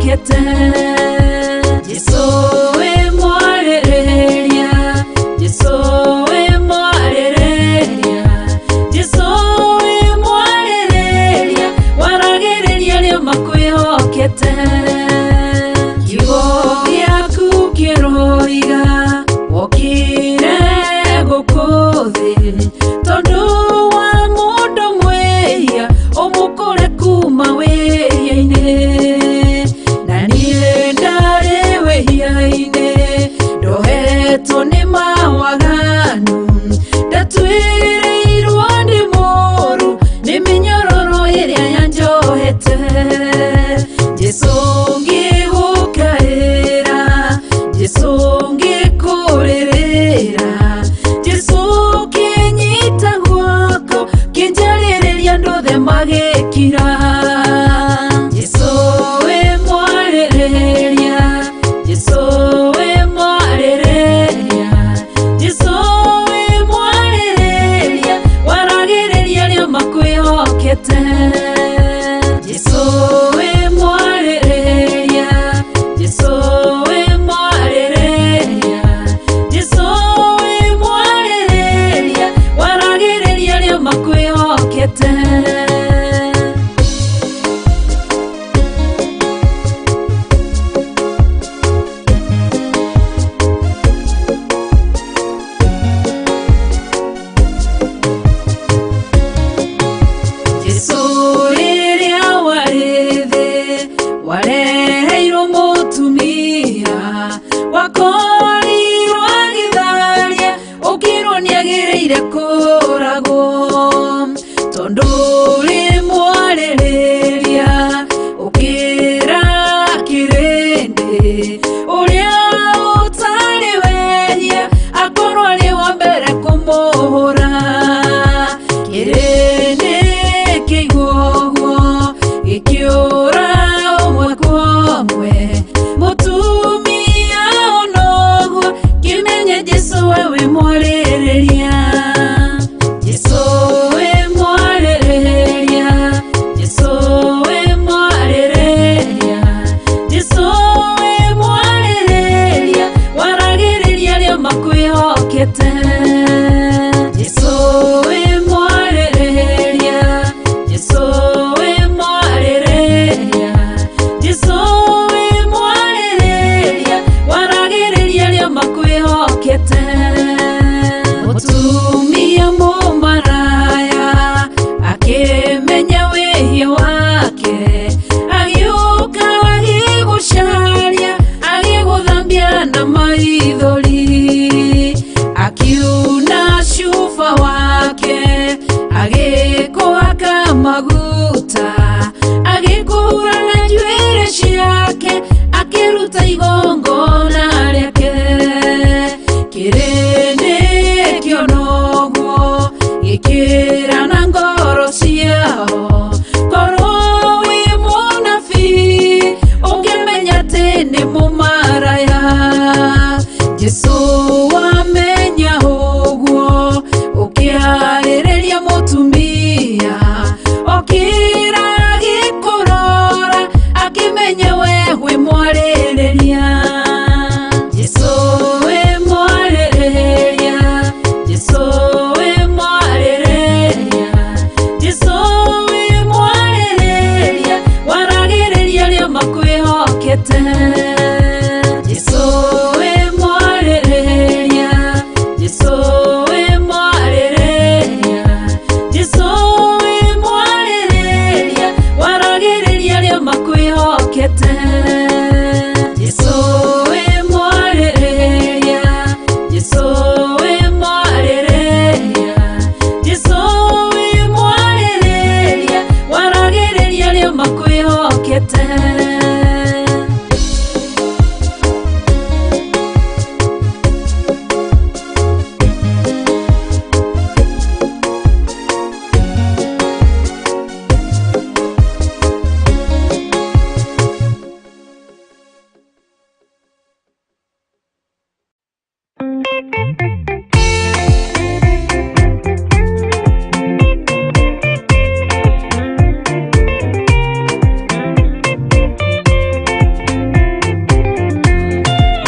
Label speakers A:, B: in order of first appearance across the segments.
A: makwĩhokete. Jesũ wĩ mwarĩrĩria, Jesũ wĩ mwarĩrĩria, Jesũ wĩ mwarĩrĩria, waragĩrĩria arĩa makwĩhokete. Kiugo gĩaku kĩroiga wokire gũkũ thĩ tondũ wa mũndũ mwĩhia ũmũkũre kuma wĩhia-inĩ, na niĩ ndarĩ wĩhia-inĩ ndohetwo nĩ mawaganu, ndatuĩrĩirwo nĩ mũũru nĩ mĩnyororo ĩrĩa yanjohete. Jesũ ngĩgũkaĩra, Jesũ ngĩkũrĩrĩra, Jesũ kĩnyita guoko kĩnjarĩrĩria andũ othe magĩkira. Jesũ wĩ mwarĩrĩria, Jesũ wĩ mwarĩrĩria, Jesũ wĩ mwarĩrĩria, waragĩrĩria arĩa makwĩhokete. Jesũ wĩ mwarĩrĩria, Jesũ wĩ mwarĩrĩria, Jesũ wĩ mwarĩrĩria, waragĩrĩria arĩa makwĩhokete. Jesũ rĩrĩa warĩ thĩ wareheirwo mũtumia wakorirwo agĩtharia ũkĩrwo nĩagĩrĩire kũragwo, tondũ ũrĩ mwarĩrĩria ũkĩra kĩrĩndĩ ũrĩa ũtarĩ wehia akorwo arĩ wa mbere kũmũhũra. Kĩrĩndĩ kĩigua ũguo gĩkĩũra ũmwe kwa ũmwe, mũtumia ona ũguo kĩmenye Jesũ we wĩ mwarĩrĩria. Jesũ wĩ mwarĩrĩria, Jesũ wĩ mwarĩrĩria, Jesũ wĩ mwarĩrĩria, waragĩrĩria arĩa makwĩhokete. Jesũ wĩ mwarĩrĩria, Jesũ wĩ mwarĩrĩria, Jesũ wĩ mwarĩrĩria, waragĩrĩria arĩa makwĩhokete. Mũtumia mũmaraya akĩmenya wĩhia wake, agĩũka agĩgũcaria, agĩgũthambia na maithori, akiuna cuba wake, agĩkũhaka maguta, agĩkũhura na njuĩrĩ ciake, akĩruta igongona rĩake. Kĩrĩndĩ kĩona ũguo gĩkĩra na ngoro ciao, korwo wĩ mũnabii ũngĩmenya atĩ nĩ mũmaraya. Jesũ wamenya ũguo ũkĩarĩrĩria mũtumia, okĩra agĩkũrora akĩmenya we wĩ mwarĩrĩria. Jesũ wĩ mwarĩrĩria, Jesũ wĩ mwarĩrĩria, Jesũ wĩ mwarĩrĩria, waragĩrĩria arĩa makwĩhokete. Jesũ wĩ mwarĩrĩria, Jesũ wĩ mwarĩrĩria, Jesũ wĩ mwarĩrĩria, waragĩrĩria arĩa makwĩhokete. Jesũ wĩ mwarĩrĩria, Jesũ wĩ mwarĩrĩria, Jesũ wĩ mwarĩrĩria, waragĩrĩria arĩa makwĩhokete.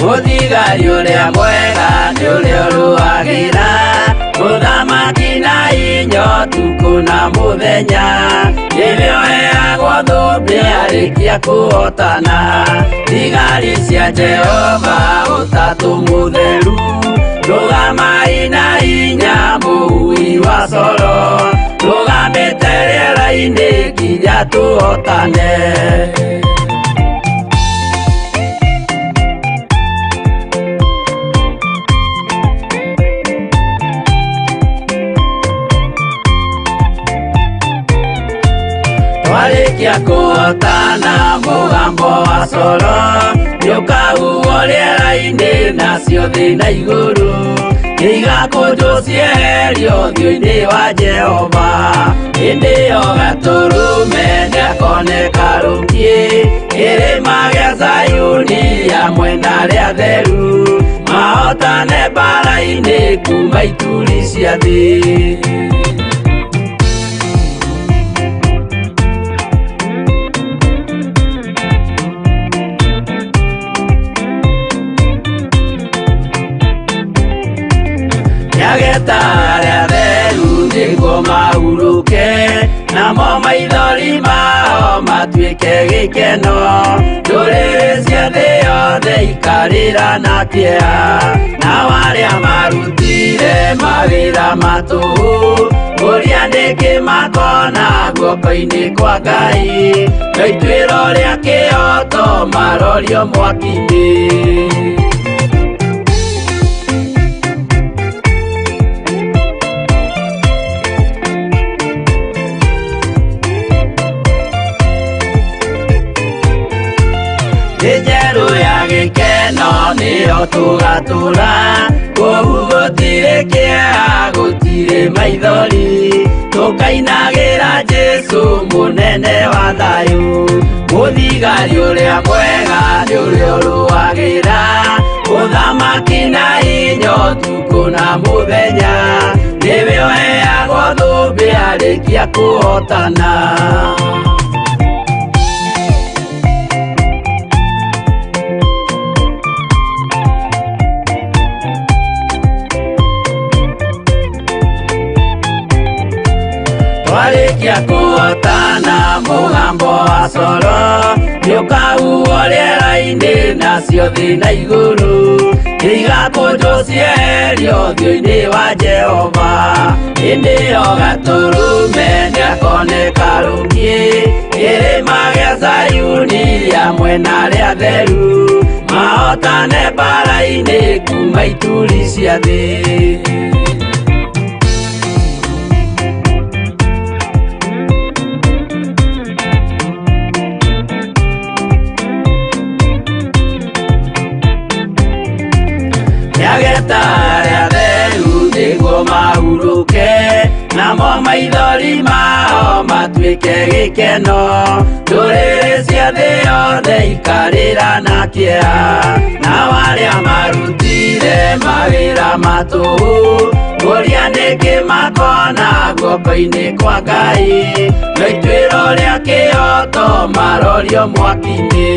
B: Mũthigari ũrĩa mwega nĩ ũrĩa ũrũagĩra mũthamaki na inya ũtukũ na mũthenya nĩwe ũheagwo thũmbĩ arĩkia kũhotana thigari cia Jehova ũtatũ mũtheru rũgamai na inya mũhui wa coro rũgamĩte rĩera-inĩ nginya tũhotane. Twarĩkia kũhotana mũgambo wa coro nĩũkahuhwo rĩera-inĩ nacio thĩ na igũrũ nĩigakũnjwo cieherio ũthiũ-inĩ wa Jehova hĩndĩ ĩyo Gatũrũme nĩakoneka rũkiĩ kĩrĩma gĩa Zayuni hamwe na arĩa atheru mahotane mbaara-inĩ kuma ituri cia thĩ. Nĩageta arĩa atheru nĩguo mahurũke namo maithori mao matuĩke gĩkeno ndũrĩrĩ cia thĩ yothe ikarĩra na kĩeha nao arĩa marutire mawĩra ma tũhũ ũrĩa nĩkĩ makona guoko-inĩ kwa Ngai no ituĩro rĩa kĩhooto marorio mwaki-inĩ. Thĩ njerũ ya gĩkeno nĩyo tũgatũra kũu gũtirĩ kĩeha gũtirĩ maithori tũkainagĩra Jesũ mũnene wa thayũ mũthigari ũrĩa mwega nĩ ũrĩa ũrũagĩra mũthamaki na inya ũtukũ na mũthenya nĩwe ũheagwo thũmbĩ arĩkia kũhotana. Twarĩkia kũhotana mũgambo wa coro nĩũkahuhwo rĩera-inĩ nacio thĩ na igũrũ nĩigakũnjwo cieherio ũthiũ-inĩ wa Jehova hĩndĩ ĩyo Gatũrũme nĩakoneka rũkiĩ kĩrĩma gĩa Zayuni hamwe na arĩa atheru mahotane mbaara-inĩ kuma ituri cia thĩ. Nĩageta arĩa atheru nĩguo mahurũke namo maithori mao matuĩke gĩkeno ndũrĩrĩ cia thĩ yothe ikarĩra na kĩeha nao arĩa marutire mawĩra ma tũhũ ũrĩa nĩkĩ makona guoko-inĩ kwa Ngai no ituĩro rĩa kĩhooto marorio mwaki-inĩ.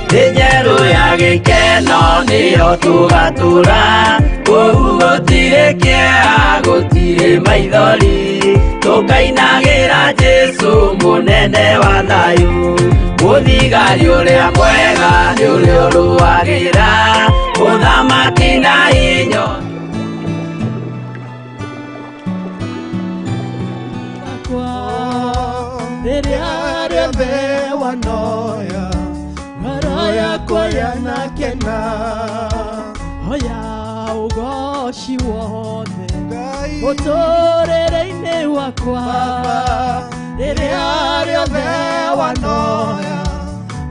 B: Thĩ njerũ ya gĩkeno nĩyo tũgatũra kũu gũtirĩ kĩeha gũtirĩ maithori tũkainagĩra Jesũ mũnene wa thayũ mũthigari ũrĩa mwega nĩ ũrĩa ũrũagĩra mũthamaki na inya.
C: Rĩrĩa rĩothe wanoya ngoro yakwa yanakena
D: hoya ũgoci wothe mũtũrĩre-inĩ wakwa
C: rĩrĩa rĩothe wanoya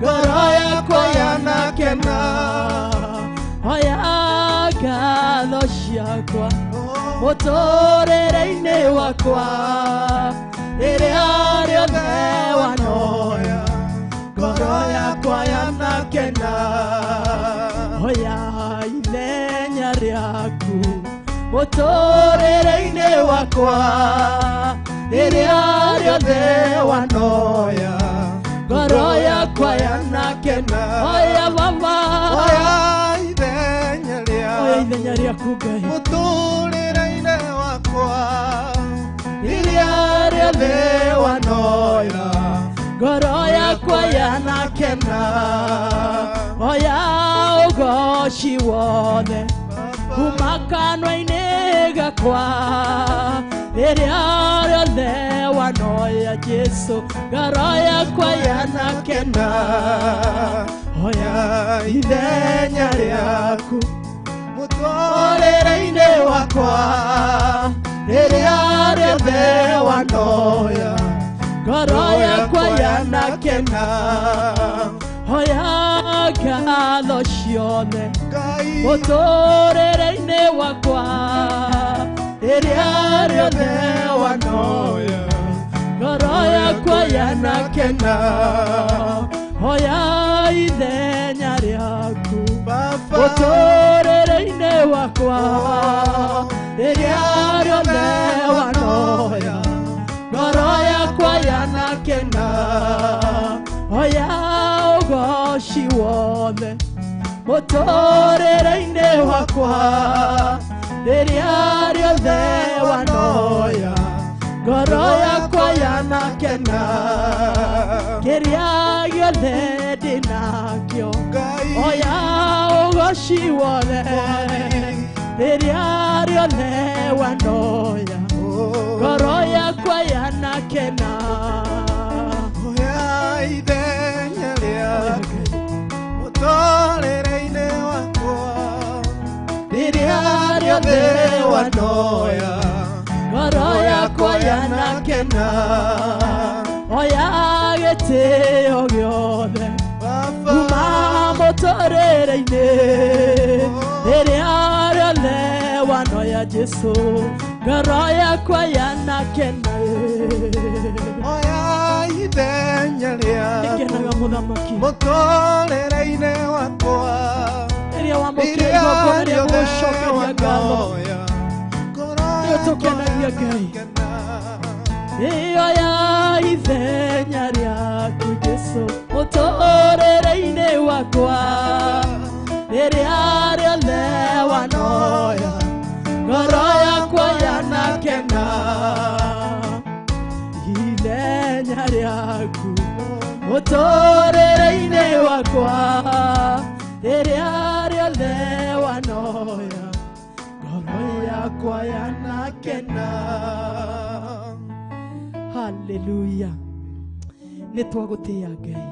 C: ngoro yakwa yanakena
D: hoya ngatho ciakwa mũtũrĩre-inĩ wakwa rĩrĩa rĩothe wanoya
C: ngoro yakwa yanakena
D: hoya ithenya rĩaku
C: Mũtũrĩre-inĩ wakwa rĩrĩa rĩothe wanoya ngoro yakwa yanakena. Oya Baba,
E: Oya ithenya
C: oya ithenya rĩaku Ngai
E: mũtũrĩre-inĩ wakwa
C: rĩrĩa rĩothe wanoya ngoro yakwa yanakena. Oya ũgoci wothe kuma kanua-inĩ gakwa rĩrĩa rĩothe wanoya Jesu ngoro yakwa yanakena. Oya
E: ithenya rĩaku mũtũrĩre-inĩ wakwa rĩrĩa rĩothe wanoya
C: ngoro yakwa yanakena. Oya ngatho ciothe mũtũrĩre-inĩ wakwa rĩrĩa rĩothe wanoya ngoro yakwa yanakena. Oya ithenya rĩaku mũtũrĩre-inĩ wakwa rĩrĩa rĩothe wanoya ngoro yakwa yanakena. Oya ũgoci wothe mũtũrĩre-inĩ wakwa rĩrĩa rĩothe wanoya ngoro yakwa yanakena. Kĩrĩa gĩothe ndĩnakĩo oya ũgoci wothe rĩrĩa rĩothe wanoya ngoro yakwa yanakena.
E: Oya ithenya rĩaku mũtũrĩre-inĩ wakwa
C: rĩrĩa rĩothe
E: wanoya
C: ngoro yakwa yanakena. Oya gĩtĩo gĩothe kuma mũtũrĩre-inĩ rĩrĩa rĩothe wanoya Jesu ngoro yakwa yanakena.
E: Oya ithenya rĩaku
C: Nĩngenaga mũthamaki
E: mũtũrĩre-inĩ wakwa
C: rĩrĩa wamũkĩra igongona rĩa gũgũcokeria ngatho nĩũtũkenagia Ngai. Ĩyo ya ithenya rĩaku Jesu mũtũrĩre-inĩ wakwa rĩrĩa rĩothe wanoya ngoro yakwa yanakena. Ithenya rĩaku mũtũrĩre-inĩ wakwa rĩrĩa rĩothe wanoya ngoro yakwa yanakena. Haleluya. Nĩ twagũtĩĩa Ngai,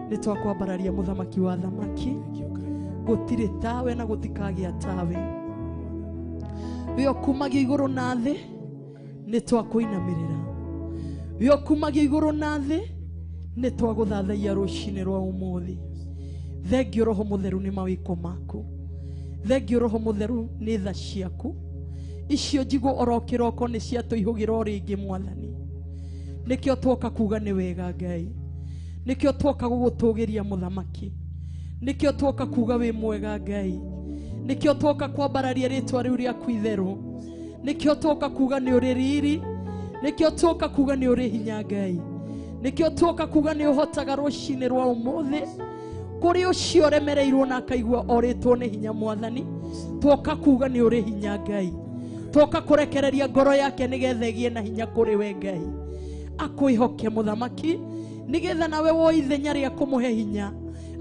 C: nĩ twakwambararia mũthamaki wa thamaki. Gũtirĩ tawe na gũtikagĩa tawe. We ũkumagia igũrũ na thĩ, nĩ twakũinamĩrĩra. We ũkumagia igũrũ na thĩ, nĩ twagũthathaiya rũcinĩ rwa ũmũthĩ. Thengio Roho Mũtheru nĩ mawĩko maku, thengio Roho Mũtheru nĩ tha ciaku icio njigũ oro kĩroko nĩ ciatũihũgĩra o rĩngĩ Mwathani. Nĩkĩo twoka kuga nĩ wega Ngai, nĩkĩo twoka gũgũtũgĩria mũthamaki, nĩkĩo twoka kuga wĩ mwega Ngai, nĩkĩo twoka kwambararia rĩtwa rĩu rĩaku itheru, nĩkĩo twoka kuga nĩ ũrĩ riri, nĩkĩo twoka kuga nĩ ũrĩ hinya Ngai, nĩkĩo twoka kuga nĩ ũhotaga rũcinĩ rwa ũmũthĩ kũrĩ ũcio ũremereirwo na akaigua orĩtwo nĩ hinya Mwathani. Twoka kuga nĩ ũrĩ hinya Ngai, twoka kũrekereria ngoro yake nĩgetha ĩgĩe na hinya kũrĩ we Ngai. Akwĩhoke mũthamaki nĩgetha nawe woe ithenya rĩa kũmũhe hinya.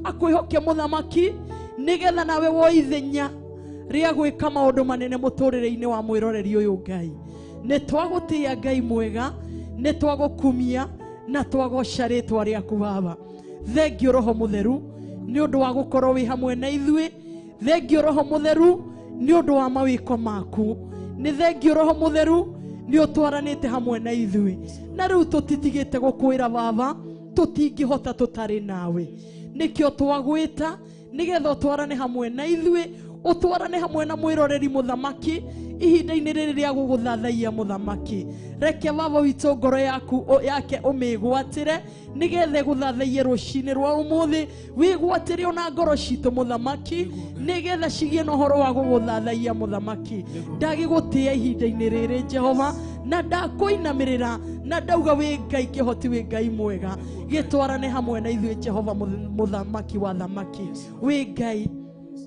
C: Akwĩhoke mũthamaki nĩgetha nawe woe ithenya rĩa gwĩka maũndũ manene mũtũrĩre-inĩ wa mwĩroreri ũyũ Ngai. Nĩ twagũtĩĩa Ngai mwega, nĩ twagũkumia na twagoca rĩtwa rĩaku Baba. Thengio Roho Mũtheru nĩ ũndũ wa gũkorwo wĩ hamwe na ithuĩ. Thengio Roho Mũtheru nĩ ũndũ wa mawĩko maku. Nĩ thengio Roho Mũtheru nĩ ũtwaranĩte hamwe na ithuĩ. Na rĩu tũtitigĩte gũkwĩra Baba, tũtingĩhota tũtarĩ nawe. Nĩkĩo twagwĩta nĩgetha ũtwarane hamwe na ithuĩ, ũtwarane hamwe na mwĩroreri mũthamaki. Ihinda-inĩ rĩrĩ rĩa gũgũthathaiya mũthamaki, reke baba witũ ngoro yaku yake ũmĩgwatĩre nĩgetha ĩgũthathaiye rũcinĩ rwa ũmũthĩ. Wĩgwatĩre ona ngoro citũ mũthamaki nĩgetha cigĩe na ũhoro wa gũgũthathaiya mũthamaki. Ndagĩgũtĩĩa ihinda-inĩ rĩrĩ Jehova, na ndakũinamĩrĩra na ndauga wĩ Ngai kĩhoti, wĩ Ngai mwega. Gĩtwarane hamwe na ithuĩ Jehova mũthamaki wa thamaki. Wĩ Ngai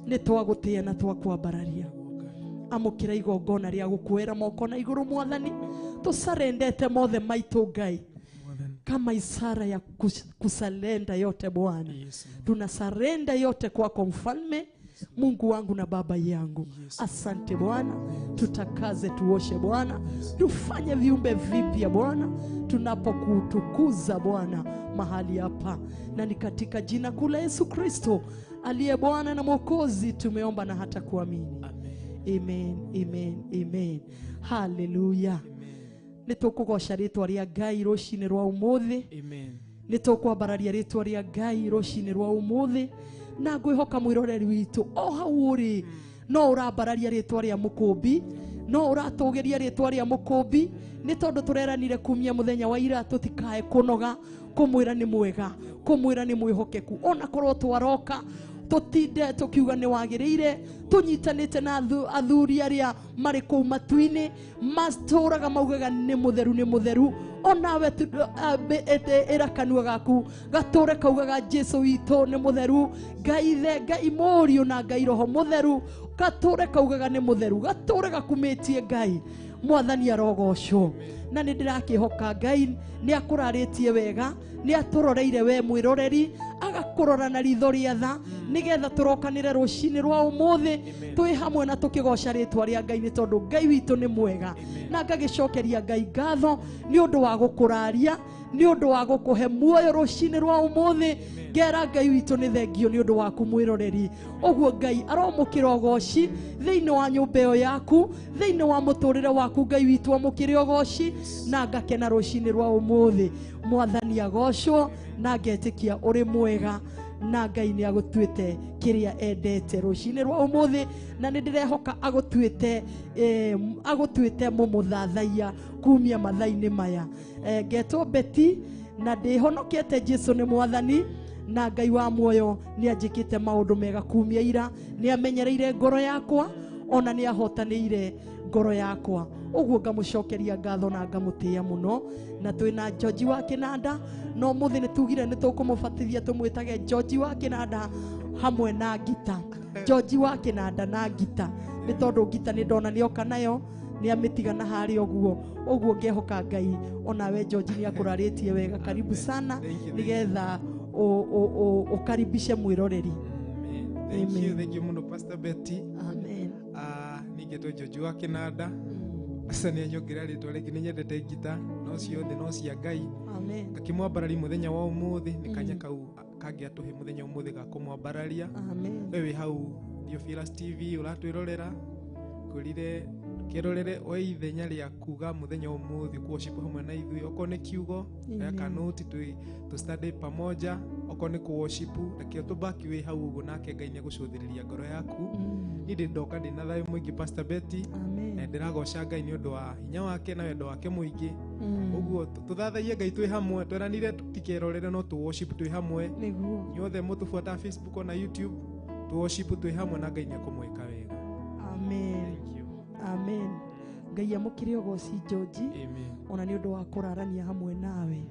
C: nĩ twagũtĩĩa na twakwambararia. Amũkĩra igongona rĩa gũkuoera moko na igũrũ mwathani, tũcarendete mothe maitũ Ngai kama isara ya kusalenda yote Bwana. Tunasarenda yote kwako mfalme, Mungu wangu na baba yangu. Asante Bwana, tutakaze, tuoshe Bwana, tufanye viumbe vipya Bwana, tunapokutukuza Bwana mahali hapa. Na ni katika jina kuu la Yesu Kristo aliye Bwana na Mwokozi tumeomba na hata kuamini. Amen, amen, amen. Hallelujah. Nĩtũkũgoca rĩtwa rĩa Ngai rũcinĩ rwa ũmũthĩ. Nĩtũkwambararia rĩtwa rĩa Ngai rũcinĩ rwa ũmũthĩ. Na ngwĩhoka mwĩroreri witũ o hau ũrĩ no ũrambararia rĩtwa rĩa mũkũmbi, no ũratũgĩria rĩtwa rĩa mũkũmbi, nĩ tondũ tũreranire kumia mũthenya wa ira tũtikae kũnoga kũmwĩra nĩ mwega, kũmwĩra nĩ mwĩhokeku. Ona korwo twaroka tũtinde tũkiuga nĩ wagĩrĩire, tũnyitanĩte na athuri arĩa marĩ kũu matu-inĩ matũraga maugaga nĩ mũtheru, nĩ mũtheru. Onawe ĩra kanua gaku gatũre kaugaga Jesu witũ nĩ mũtheru, Ngai Ithe, Ngai Mũriũ na Ngai Roho Mũtheru, gatũre kaugaga nĩ mũtheru, gatũre gakumĩtie Ngai. Mwathani arogocwo. Na nĩ ndĩrakĩhoka Ngai nĩ akũrarĩtie wega, nĩ atũroreire we mwĩroreri, agakũrora na ritho rĩa tha, nĩgetha tũrokanĩre rũcinĩ rwa ũmũthĩ twĩ hamwe na tũkĩgoca rĩtwa rĩa Ngai, nĩ tondũ Ngai witũ nĩ mwega. Na ngagĩcokeria Ngai ngatho nĩ ũndũ wa gũkũraria, nĩ ũndũ wa gũkũhe muoyo rũcinĩ rwa ũmũthĩ. Ngera Ngai witũ nĩ thengio nĩ ũndũ waku mwĩroreri. Ũguo Ngai aromũkĩra ũgoci thĩinĩ wa nyũmba ĩyo yaku, thĩinĩ wa mũtũrĩre waku. Ngai witũ amũkĩre ũgoci, na ngakena rũcinĩ rwa ũmũthĩ. Mwathani agocwo, na ngetĩkia ũrĩ mwega, na Ngai nĩ agũtuĩte kĩrĩa endete rũcinĩ rwa ũmũthĩ. Na nĩ ndĩrehoka agũtuĩte mũmũthathaiya kumia mathaa-inĩ maya. Ngetwo Betty na ndĩhonokete Jesu nĩ mwathani, na Ngai wa muoyo nĩ anjĩkĩte maũndũ mega kumia ira, nĩ amenyereire ngoro yakwa, ona nĩ ahotanĩire ngoro yakwa. Ũguo ngamũcokeria ngatho na ngamũtĩĩa mũno. Na twĩna George wa Kĩnanda, no mũthĩ nĩ tugire nĩ tũkũmũbatithia tũmwĩtage George wa Kĩnanda hamwe na ngita. George wa Kĩnanda na ngita, nĩ tondũ ngita nĩ ndona nĩoka nayo, nĩ amĩtiga na harĩa ũguo. Ũguo ngehoka Ngai onawe George nĩ akũrarĩtie wega. Karibu sana nĩgetha ũkaribishe mwĩroreri.
E: Thank you, thank you mũno Pastor Betty.
C: Amen.
E: Ningetwo George wa Kĩnanda. Aca nĩ anyongerera rĩtwa rĩngĩ, nĩ nyendete ngita, no ciothe no cia Ngai.
C: Amen.
E: Ngakĩmwambararia mũthenya wa ũmũthĩ, nĩ kanya kau kangĩatũhe mũthenya ũmũthĩ ga kũmwambararia.
C: Amen.
E: We wĩ hau Theophilus TV ũratwĩrorera, ngwĩrire kĩrorere oe ithenya rĩa kuga mũthenya ũmũthĩ worship hamwe na ithuĩ, okorwo nĩ kiugo oya kanoti tũ study pamoja, okorwo nĩ kũ worship reke tũbaki wĩ hau ũguo, nake Ngai nĩ egũcũthĩrĩria ngoro yaku. Niĩ ndĩ ndoka ndĩ na thayũ mũingĩ Pastor Betty.
C: Amen.
E: Ndĩragoca Ngai nĩ ũndũ wa hinya wake na wendo wake mũingĩ. Ũguo tũthathaiye Ngai twĩ hamwe, tweranire tũtikerorere no tũ worship twĩ hamwe.
C: Nĩguo.
E: Inyuothe mũtũbuataga Facebook ona YouTube, tũ worship twĩ hamwe na Ngai nĩ ekũmwĩka wega.
C: Amen.
E: Thank you.
C: Amen. Ngai amũkĩre ũgoci George.
E: Amen.
C: Ona nĩ ũndũ wa kũrarania hamwe nawe.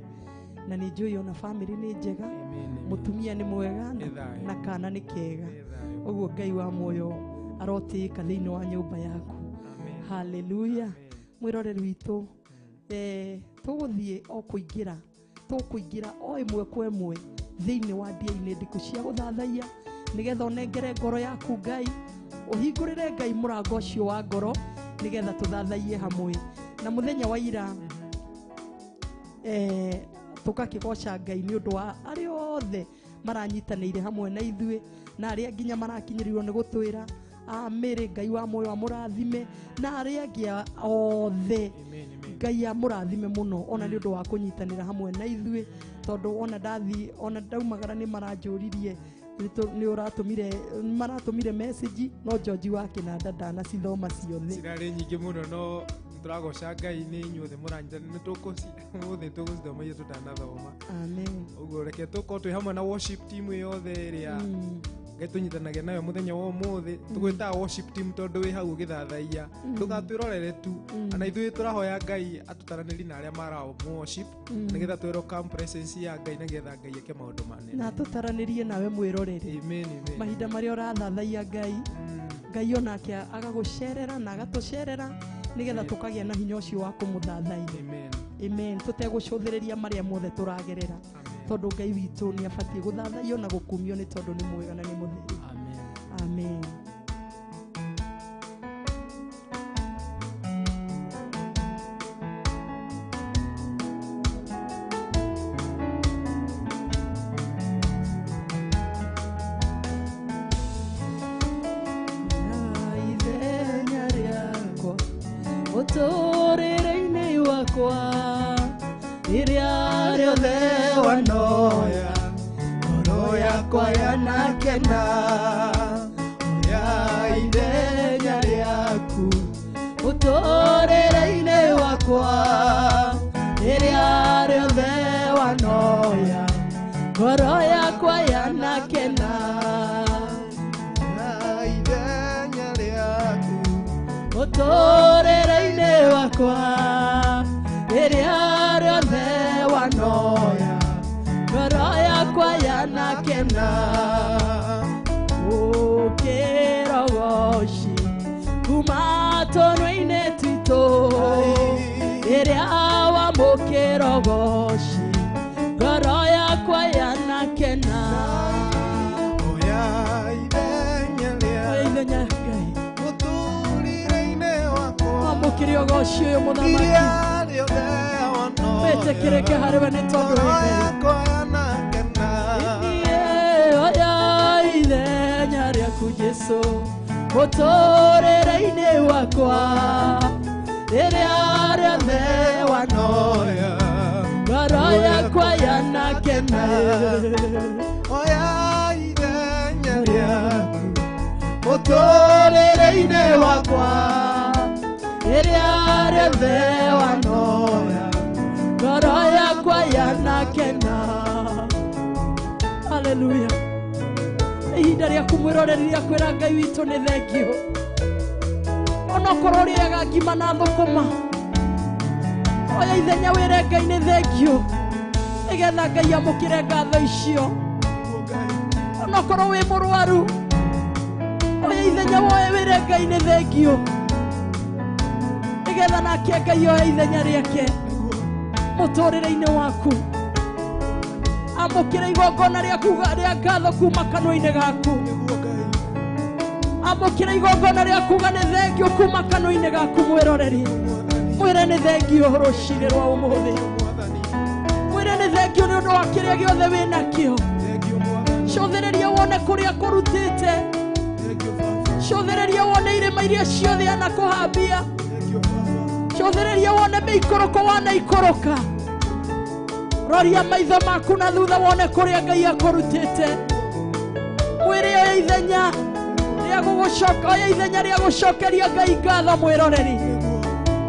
C: Na nĩ njũĩ ona family nĩ njega,
E: Amen.
C: mũtumia nĩ mwega
E: Nĩ thayũ.
C: na kana nĩ kega.
E: Nĩ thayũ.
C: Ũguo Ngai wa muoyo arotĩĩka thĩinĩ wa nyũmba yaku.
E: Amen.
C: Hallelujah.
E: Amen.
C: Mwĩroreri witũ, tũgũthiĩ o kũingĩra, tũkũingĩra o ĩmwe kwa ĩmwe thĩinĩ wa ndia-inĩ ndikũ cia gũthathaiya, nĩgetha ũnengere ngoro yaku Ngai, ũhingũrĩre Ngai mũrango ũcio wa ngoro nĩgetha tũthathaiye hamwe. Na mũthenya wa ira, tũgakĩgoca Ngai nĩ ũndũ wa arĩa othe maranyitanĩire hamwe na ithuĩ, na arĩa nginya marakinyĩrirwo nĩ gũtwĩra amĩrĩ Ngai wa muoyo amũrathime, na arĩa angĩ othe Ngai amũrathime mũno ona nĩ ũndũ wa kũnyitanĩra hamwe na ithuĩ, tondũ ona ndathi ona ndaumagara nĩ maranjũririe Nĩ ũratũmire maratũmire message no George wa kĩnanda ndanacithoma ciothe.
E: Cirarĩ nyingĩ mũno no tũragoca Ngai nĩ inyuothe mũranyita nĩ tũkũmũthĩ tũgũcithoma iria tũtanathoma.
C: Amen.
E: Ũguo reke tũkorwo twĩ hamwe na worship team yothe ĩrĩa Ngai tũnyitanagia nayo mũthenya wa ũmũthĩ. Tũgwĩtaga worship team tondũ wĩ hau ũgĩthathaiya ndũgatwĩrorere tu, na ithuĩ tũrahoya Ngai atũtaranĩrie na arĩa mara worship nĩgetha twĩrwo presence ya Ngai nĩgetha Ngai eke maũndũ manene
C: na tũtaranĩrie nawe mwĩrorere.
E: Amen, amen.
C: Mahinda marĩa ũrathathaiya Ngai, Ngai onake agagũcerera na agatũcerera nĩgetha tũkagĩa na hinya ũcio wa kũmũthathaiya.
E: Amen.
C: Amen. Tũtegũcũthĩrĩria marĩa mothe tũragerera tondũ Ngai witũ nĩ abatiĩ gũthathaiyo na gũkumio nĩ tondũ nĩ mwega na nĩ mũtheru.
E: Amen.
C: Amen. Ithenya rĩakwa ũtũũrĩre-inĩ wakwa rĩrĩa rĩothe wanoya
B: ngoro yakwa yanakena, oya ithenya rĩaku
D: ũtũũrĩre-inĩ wakwa rĩrĩa rĩothe wanoya ngoro yakwa yanakena.
B: Oya ithenya rĩaku
D: ũtũũrĩre-inĩ wakwa rĩrĩa rĩothe wanoya ngoro yakwa yanakena. Ũkĩrogoci kuma tũnua-inĩ twitũ rĩrĩa wamũkĩrogoci ngoro yakwa yanakena.
B: Oya ithenya
C: Oya
B: rĩaku
C: ithenya Ngai
B: ũtũũrĩre-inĩ wakwa
C: wamũkĩre ũgoci ũyũ mũthamaki
B: rĩrĩa rĩothe wanoya
C: wĩtĩkĩrĩke harĩ we nĩ tondũ
B: ngoro
C: wĩ Ngai.
B: yakwa yanakena.
D: Oya ithenya rĩaku Jesũ mũtũũrĩre-inĩ wakwa rĩrĩa rĩothe wanoya ngoro yakwa yanakena.
B: Oya ithenya rĩaku mũtũũrĩre-inĩ wakwa
D: rĩrĩa rĩothe wanoya ngoro yakwa yanakena.
C: Haleluya. Ihinda rĩaku mwĩroreri rĩa kwĩra Ngai witũ nĩ thengio onokorwo ũrĩaga ngima na thũkũma oya ithenya wĩre Ngai nĩ thengio nĩgetha Ngai amũkĩre ngatho icio. Onokorwo wĩ mũrwaru oya ithenya woe wĩre Ngai nĩ thengio nĩgetha nake Ngai oe ithenya rĩake mũtũũrĩre-inĩ waku. Amũkĩre igongona rĩaku rĩa ngatho kuma kanua-inĩ gaku. Amũkĩre igongona rĩa kuga nĩ thengio kuma kanua-inĩ gaku mwĩroreri. Mwĩre nĩ thengio rũcinĩ rwa ũmũthĩ. Mwĩre nĩ thengio nĩ ũndũ wa kĩrĩa gĩothe wĩ nakĩo. Cũthĩrĩria wone kũrĩa kũrutĩte. Cũthĩrĩria wone irĩma iria ciothe anakũhambia. Cũthĩrĩria wone mĩikũrũko wanaikũrũka. Roria maitho maku na thutha wone kũrĩa Ngai akũrutĩte. Mwĩre oya ithenya rĩa gũgũcoka, oya ithenya rĩa gũcokeria Ngai ngatho mwĩroreri.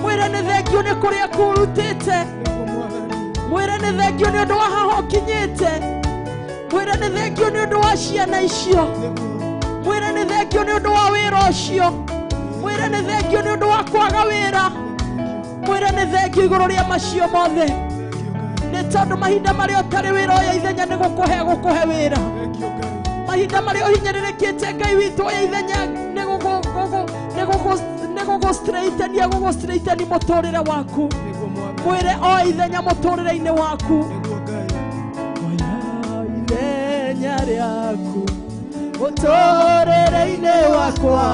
C: Mwĩre nĩ thengio nĩ kũrĩa kũrutĩte. Mwĩre nĩ thengio nĩ ũndũ wa haha ũkinyĩte. Mwĩre nĩ thengio nĩ ũndũ wa ciana icio. Mwĩre nĩ thengio nĩ ũndũ wa wĩra ũcio. Mwĩre nĩ thengio nĩ ũndũ wa kwaga wĩra. Mwĩre nĩ thengio igũrũ rĩa macio mothe nĩ tondũ mahinda marĩa ũtarĩ wĩra oya ithenya nĩ gũkũhe gũkũhe wĩra. Mahinda marĩa ũhinyĩrĩrĩkĩte Ngai witũ oya ithenya nĩ gũgũ-straightenia gũgũ-straighteni mũtũũrĩre waku. Mwĩre oya ithenya mũtũũrĩre-inĩ waku.
D: Oya ithenya rĩaku mũtũũrĩre-inĩ wakwa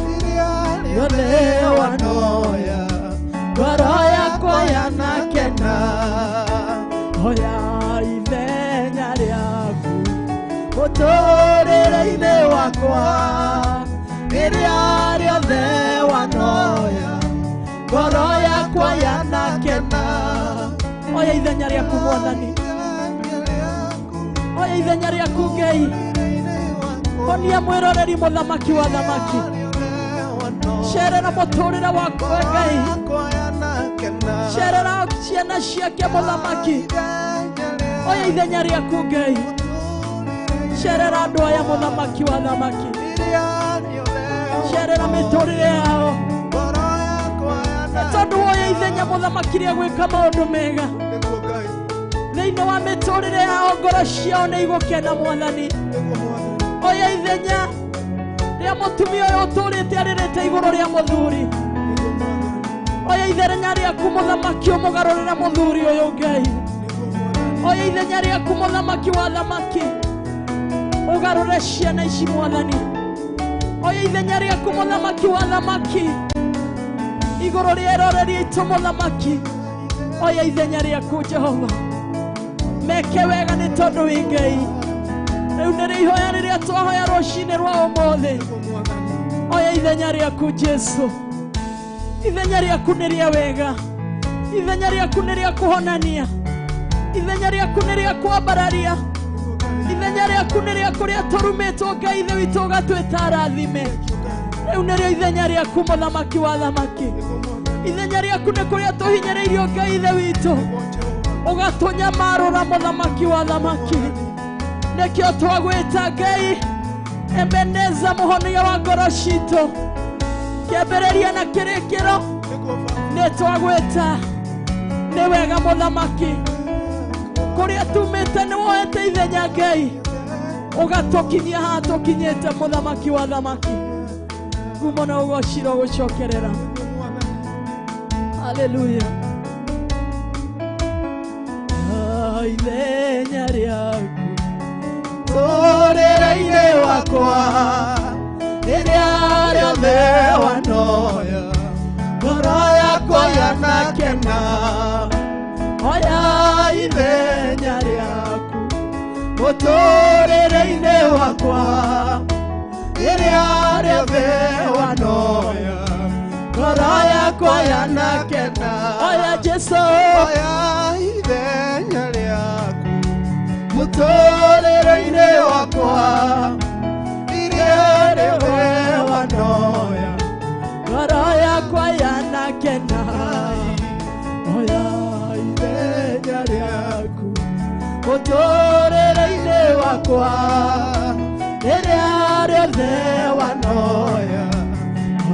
B: rĩrĩa
D: rĩothe wanoya ngoro yakwa yanakena. Oya ithenya rĩaku mũtũũrĩre-inĩ wakwa rĩrĩa rĩothe wanoya ngoro yakwa yanakena.
C: Oya ithenya rĩaku mwathani. Oya ithenya rĩaku Ngai. Honia mwĩroreri mũthamaki wa thamaki. Cerera mũtũrĩre wakwa Ngai. Cerera ciana ciake mũthamaki. Oya ithenya rĩaku Ngai. Cerera andũ aya mũthamaki wa thamaki. Cerera mĩtũrĩre yao. Tondũ woya ithenya mũthamaki rĩa gwĩka maũndũ mega. Thĩinĩ wa mĩtũrĩre yao ngoro ciao nĩ igũkena mwathani. Oya ithenya rĩa mũtumia ũyũ ũtũrĩte arĩrĩte igũrũ rĩa mũthuri. Oya ithenya rĩaku mũthamaki ũmũgarũrĩre mũthuri ũyũ Ngai. Oya ithenya rĩaku mũthamaki wa thamaki. Ũgarũre ciana ici mwathani. Oya ithenya rĩaku mũthamaki wa thamaki. Igũrũ rĩa eroreri aitũ mũthamaki. Oya ithenya rĩaku Jehova. Meke wega nĩ tondũ wĩ Ngai. Rĩu nĩrĩo ihoya rĩrĩa twahoya rũcinĩ rwa ũmũthĩ. Oya ithenya rĩaku Jesu. Ithenya rĩaku nĩ rĩa wega. Ithenya rĩaku nĩ rĩa kũhonania. Ithenya rĩaku nĩ rĩa kwambararia. Ithenya rĩaku nĩ rĩa kũrĩa tũrumĩtwo Ngai ithe witũ ũgatwĩta arathime. Rĩu nĩrĩo ithenya rĩaku mũthamaki wa thamaki. Ithenya rĩaku nĩ kũrĩa tũhinyĩrĩirio Ngai ithe witũ ũgatũnyamarũra mũthamaki wa thamaki. Nĩkĩo twagwĩta Ngai Ebeneza mũhonia wa ngoro citũ. Kĩambĩrĩria na kĩrĩkĩro nĩ twagwĩta. Nĩ wega mũthamaki. Kũrĩa tumĩte nĩ woete ithenya Ngai. Ũgatũkinyia haha tũkinyĩte mũthamaki wa thamaki. Ngumo na ũgociro gũcokerera. Haleluya. Ithenya rĩaku
D: mũtũrĩre-inĩ wakwa rĩrĩa rĩothe wanoya ngoro yakwa yanakena. Oya ithenya rĩaku mũtũrĩre-inĩ wakwa rĩrĩa rĩothe wanoya ngoro yakwa yanakena.
C: Oya Jesu.
B: Oya ithenya rĩaku
D: mũtũrĩre-inĩ wakwa rĩrĩa rĩothe wanoya
C: ngoro yakwa yanakena. Oya
D: ithenya rĩaku mũtũrĩre-inĩ wakwa rĩrĩa rĩothe wanoya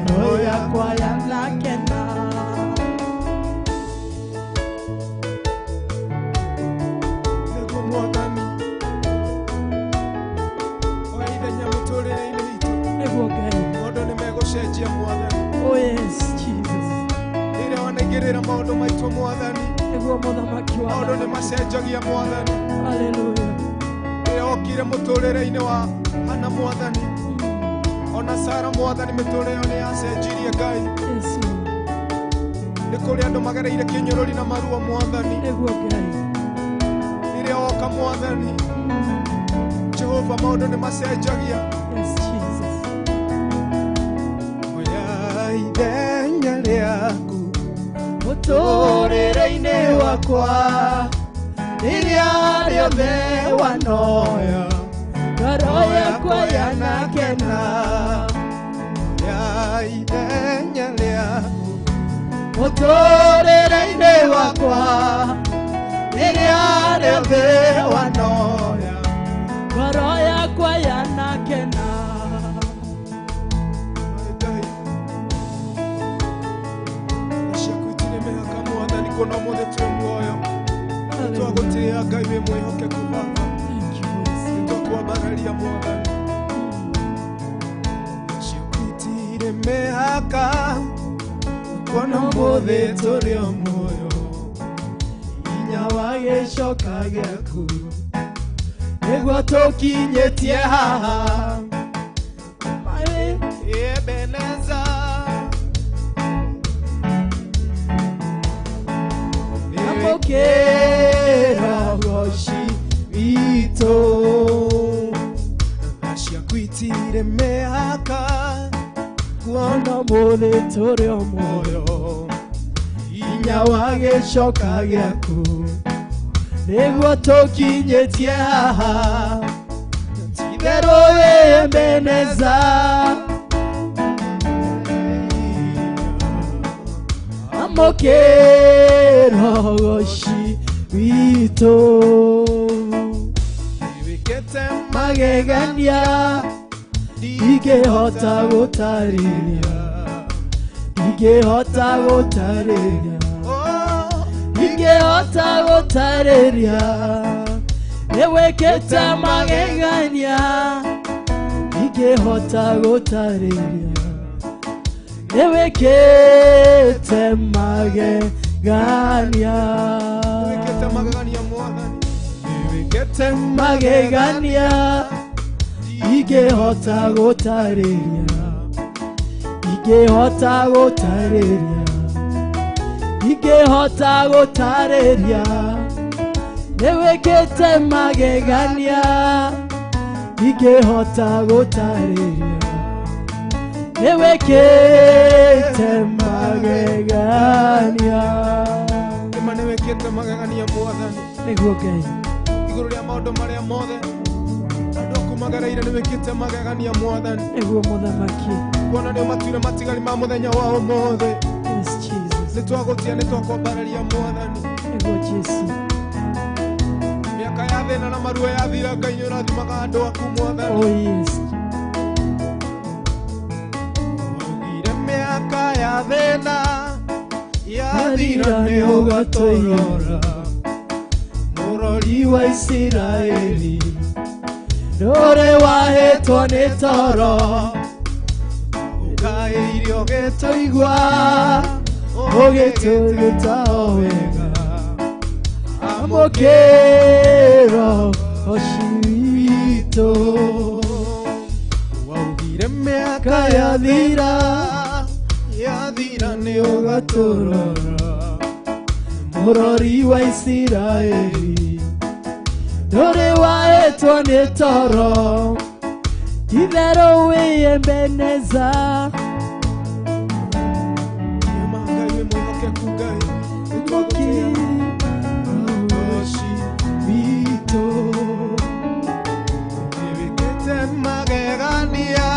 D: ngoro yakwa yanakena.
E: Nĩguo mwathani. Oya ithenya mũtũrĩre-inĩ witũ.
C: Nĩguo Ngai.
E: Maũndũ nĩ megũcenjia mwathani.
C: Oh yes Jesus.
E: Rĩrĩa wanaigĩrĩra maũndũ maitũ mwathani.
C: Nĩguo mũthamaki wa
E: Maũndũ nĩ macenjagia mwathani.
C: Haleluya.
E: Rĩrĩa wokire mũtũrĩre-inĩ wa Hana mwathani. Ona Sara mwathani mĩtũrĩre ĩyo nĩ yacenjirie Ngai.
C: Yesu.
E: Nĩ kũrĩ andũ magereire kĩnyũrũri na maruo mwathani.
C: Nĩguo Ngai.
E: Rĩrĩa woka mwathani Jehova maũndũ nĩ macenjagia.
C: Yes Jesus.
E: Oya ithenya rĩaku
D: mũtũrĩre-inĩ wakwa rĩrĩa rĩothe wanoya ngoro yakwa yanakena.
B: Oya ithenya rĩaku
D: mũtũrĩre-inĩ wakwa rĩrĩa rĩothe wanoya
C: ngoro yakwa yanakena.
E: Ngai. Ciaku itirĩ mĩhaka mwathani kuona ũmũthĩ twĩ muoyo. Nĩtwagũtĩĩa Ngai wĩ mwĩhokeku Baba.
C: Thank you Holy Spirit.
E: Nĩtwakwambararia mwathani. Ciaku itirĩ mĩhaka kuona ũmũthĩ tũrĩ o muoyo.
D: Hinya wa gĩcoka gĩaku nĩguo tũkinyĩtie haha.
E: Ebeneza.
D: Amũkĩra ũgoci witũ.
E: Tha ciaku itirĩ mĩhaka
D: Kuona ũmũthĩ tũrĩ o muoyo
E: muoyo.
D: hinya wa gĩcoka gĩaku Nĩguo tũkinyĩtie haha Titherũ wĩ Ebeneza Amũkĩra ũgoci witũ
B: Wĩkĩte
D: Magegania Ndingĩhota gũtarĩria Ndingĩhota gũtarĩria Ndingĩhota gũtarĩria Nĩwĩkĩte magegania Ndingĩhota gũtarĩria Nĩwĩkĩte magegania
B: Wĩkĩte magegania mwathani Wĩkĩte
D: Magegania Ndingĩhota gũtarĩria Ndingĩhota gũtarĩria Ndingĩhota gũtarĩria Nĩwĩkĩte magegania Ndingĩhota gũtarĩria Nĩwĩkĩte magegania
B: Nĩma nĩwĩkĩte magegania mwathani
C: Nĩguo Ngai
B: igũrũ rĩa maũndũ marĩa mothe andũ aku magereire nĩwĩkĩte magegania mwathani
C: Nĩguo mũthamaki
B: kuona nĩ matuire matigari ma mũthenya wa ũmũthĩ
C: Yes Jesus
B: nĩtwagũtia nĩtwakwambararia mwathani
C: Nĩguo Jesu
B: mĩaka ya thĩna na maruo yathira Ngai nĩũrathimaga andũ aku mwathani
C: Oh yes
B: Waugire mĩaka ya thĩna yathira nĩũgatũrora mũrori
D: wa Isiraeli ndũrĩ wahĩtwo nĩ toro
B: ũkaĩire
D: ũgĩtũigua ũgĩtũgĩta o wega amũkĩra ũci witũ
B: waugire mĩaka
D: kayathira
B: yathira nĩũgatũrora
D: mũrori wa Isiraeli ndũrĩ wahĩtwo nĩ toro Itherũ wĩ Ebeneza
B: Nĩma Ngai wĩ mwĩhokeku Ngai nĩtwagũtĩĩa
D: ũci witũ
B: nĩwĩkĩte magegania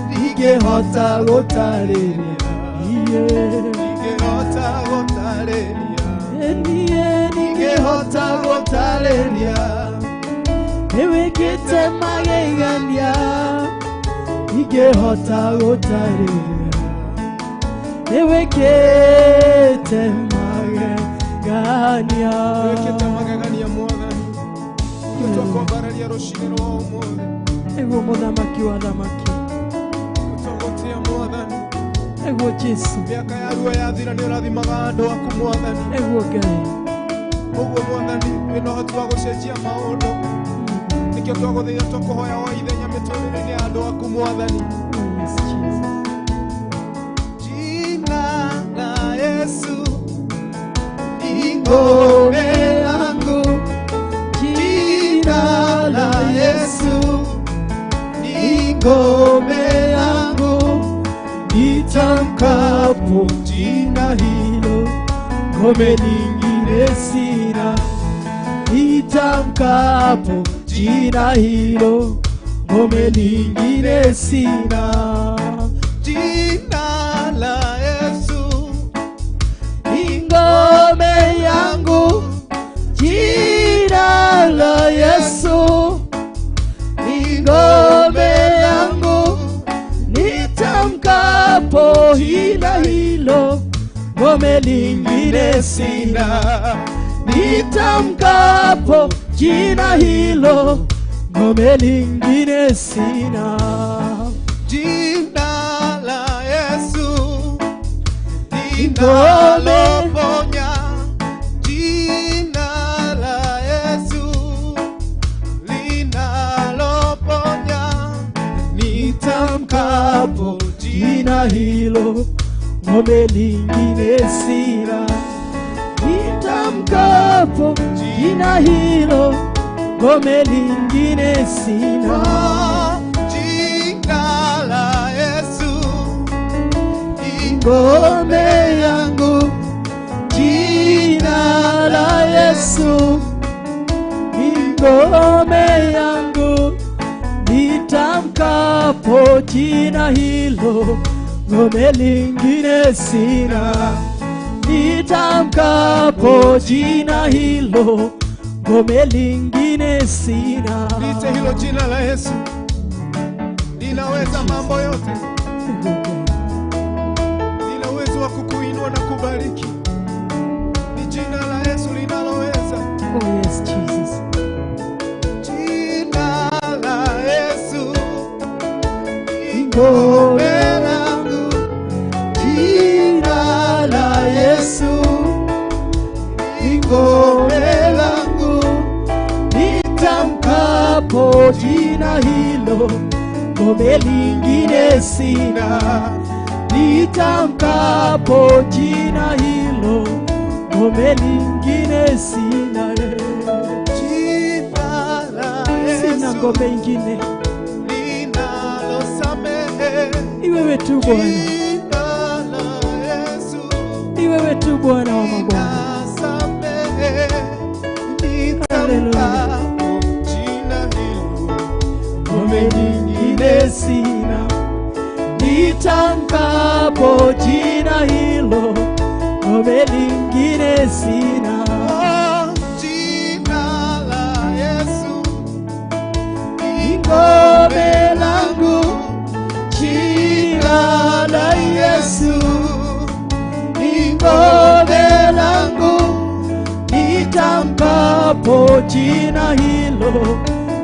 D: ndingĩhota gũtarĩria iye
B: ndingĩhota gũtarĩria
D: niĩ ndingĩhota gũtarĩria nĩwĩkĩte magegania ndingĩhota gũtarĩria nĩwĩkĩte magegania
B: nĩwĩkĩte magegania mwathani nĩtwakwambararia rũcinĩ rwa ũmũthĩ
C: Nĩguo mũthamaki wa thamaki
B: nĩtwagũtĩĩa mwathani
C: Nĩguo Jesu
B: mĩaka ya ruo yathira nĩũrathimaga andũ aku mwathani
C: Nĩguo Ngai
B: ũguo mwathani wĩna ũhoti wa gũcenjia maũndũ nĩkĩo twagũthaitha twakũhoya wa ithenya mĩtũrĩre-inĩ ya andũ aku mwathani
C: Oh yes Jesus
B: Jina la Yesu ni ngome yangu, jina la Yesu ni ngome yangu,
D: nitamkapo jina hilo ngome nyingine sina nitamkapo jina hilo ngome nyingine sina
B: jina la Yesu
D: ni ngome yangu jina la Yesu ni ngome yangu nitamkapo jina hilo ngome lingine sina nitamkapo jina hilo ngome lingine sina
B: jina la Yesu
D: Ngome.
B: linaloponya, jina la Yesu linaloponya,
D: nitamkapo jina hilo ngome lingine sina nitamkapo jina hilo ngome lingine sina
B: jina la Yesu
D: ngome yangu jina la Yesu Ngome yangu, nitamkapo jina hilo, ngome lingine sina. Nitamkapo jina hilo, ngome lingine sina.
B: Liite hilo jina la Yesu, linaweza mambo yote, lina uwezo wa kukuinua na kubariki. Ni jina la Yesu linaloweza.
C: Oh yes, Jesus.
B: Jina la Yesu ni ngome langu,
D: Jina la Yesu
B: ni ngome langu,
D: nitamkapo jina hilo, ngome lingine sina. Nitamkapo jina hilo, ngome lingine sina.
B: Jina la
C: Sina
B: Yesu
C: ngome ingine,
B: linalosamehe,
C: ni wewe tu Bwana,
B: jina la Yesu
C: ni wewe tu Bwana wa mabwana.
B: linasamehe, nitamkapo jina hilo,
D: Ngome lingine sina. Nitamkapo jina hilo, ngome lingine sina.
B: Oh, jina la Yesu ni
D: Ngome langu, jina la Yesu ni ngome langu, nitamkapo jina hilo,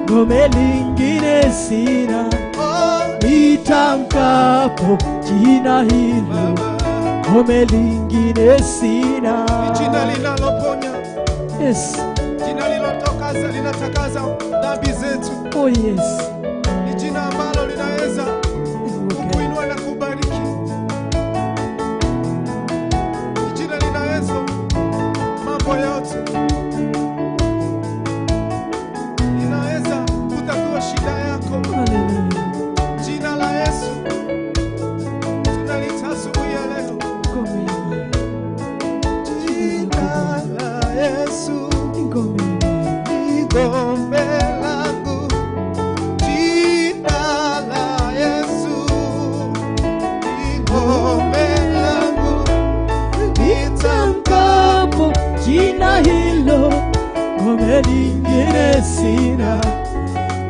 D: ngome lingine sina.
B: Oh,
D: Nitamkapo jina hilo, ngome lingine sina.
B: ni jina linaloponya,
C: Yes.
B: jina linalotokaza, linatakaza dhambi zetu.
C: Oh yes.
B: Ni jina ambalo linaweza kukuinua na kubariki. Ni jina linaweza mambo yote, linaweza kutatua shida yako.
C: Hallelujah.
B: Jina la Yesu tunalita asubuhi ya leo.
C: Ngome imara.
B: Jina la Yesu
C: Ngome imara.
B: ni ngome langu, jina la Yesu ni ngome langu,
D: Nitamkapo jina hilo, ngome lingine sina.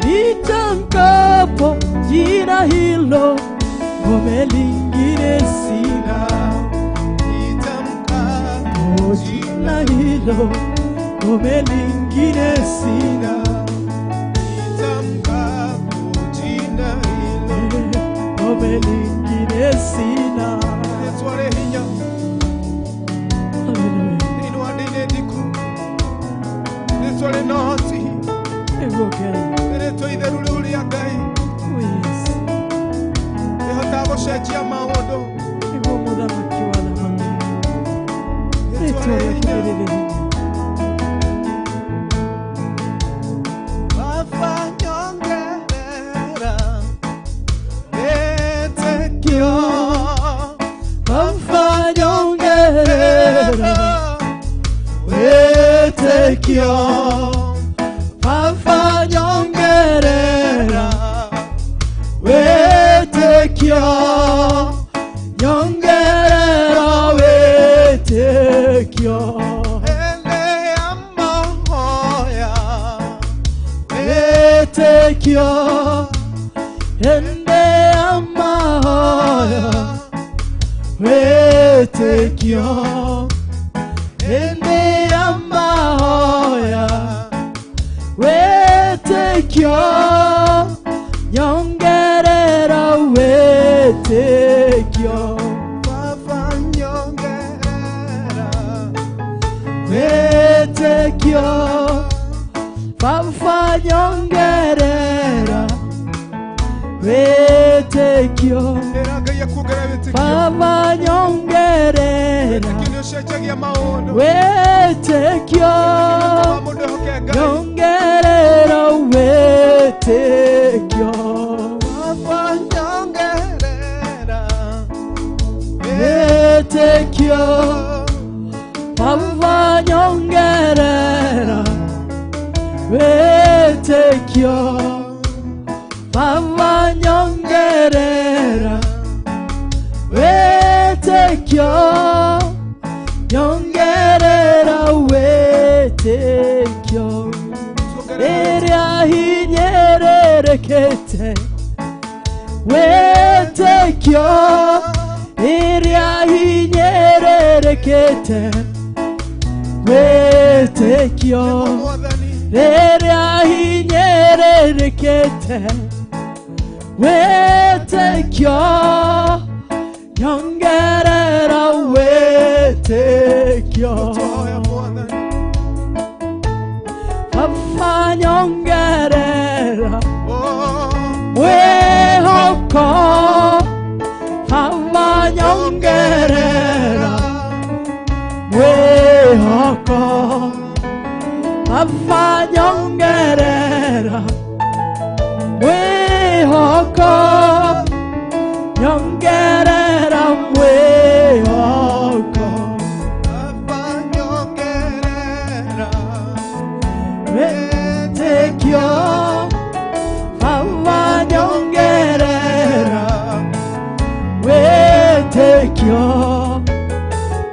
D: Nitamkapo jina hilo, ngome lingine sina.
B: nitamkapo
D: Oh, jina hilo, ngome lingine sina.
B: nitamkapo jina hilo,
D: Ngome lingine sina.
B: Yesu hinya
C: Hallelujah.
B: thĩinĩ wa ndini ndiku rĩtwa rĩna ũhoti
C: Ewo Ngai.
B: rĩtwa itheru rĩu rĩa Ngai
C: Oh yes.
B: rĩhotaga gũcenjia maũndũ.
C: Nĩguo mũthamaki wa thamaki.
B: Rĩtwa
C: Rĩtwa
B: rĩ
C: rĩaku
B: hinya.
C: nĩ rĩrĩ hinya.
B: Baba nyongerera wĩtĩkio,
D: Baba nyongerera wĩtĩkio, Baba nyongerera wĩtĩkio, nyongerera wĩtĩkio.
B: Hĩndĩ ya mahoya
D: Wĩtĩkio, hĩndĩ ya mahoya wĩtĩkio, hĩndĩ ya mahoya wĩtĩkio, nyongerera wĩtĩkio.
B: Baba nyongerera
D: Wĩtĩkio, Baba nyongerera wĩtĩkio,
B: Ĩra Ngai akuongerere wĩtĩkio.
D: Baba nyongerera
B: Wĩtĩkio nĩ ũcenjagia maũndũ.
D: wĩtĩkio,
B: Wa mũndũ ehoke Ngai.
D: nyongerera wĩtĩkio.
B: Baba nyongerera
D: Wĩtĩkio, Baba nyongerera wĩtĩkio. Wĩtĩkio Baba nyongerera wĩtĩkio nyongerera wĩtĩkio rĩrĩa hinyĩrĩrĩkĩte wĩtĩkio rĩrĩa hinyĩrĩrĩkĩte wĩtĩkio rĩrĩa hinyĩrĩrĩkĩte wĩtĩkio nyongerera wĩtĩkio Baba nyongerera mwĩhoko Baba nyongerera mwĩhoko Baba nyongerera mwĩhoko nyongerera mwĩhoko
B: Baba nyongerera
D: wĩtĩkio Baba nyongerera wĩtĩkio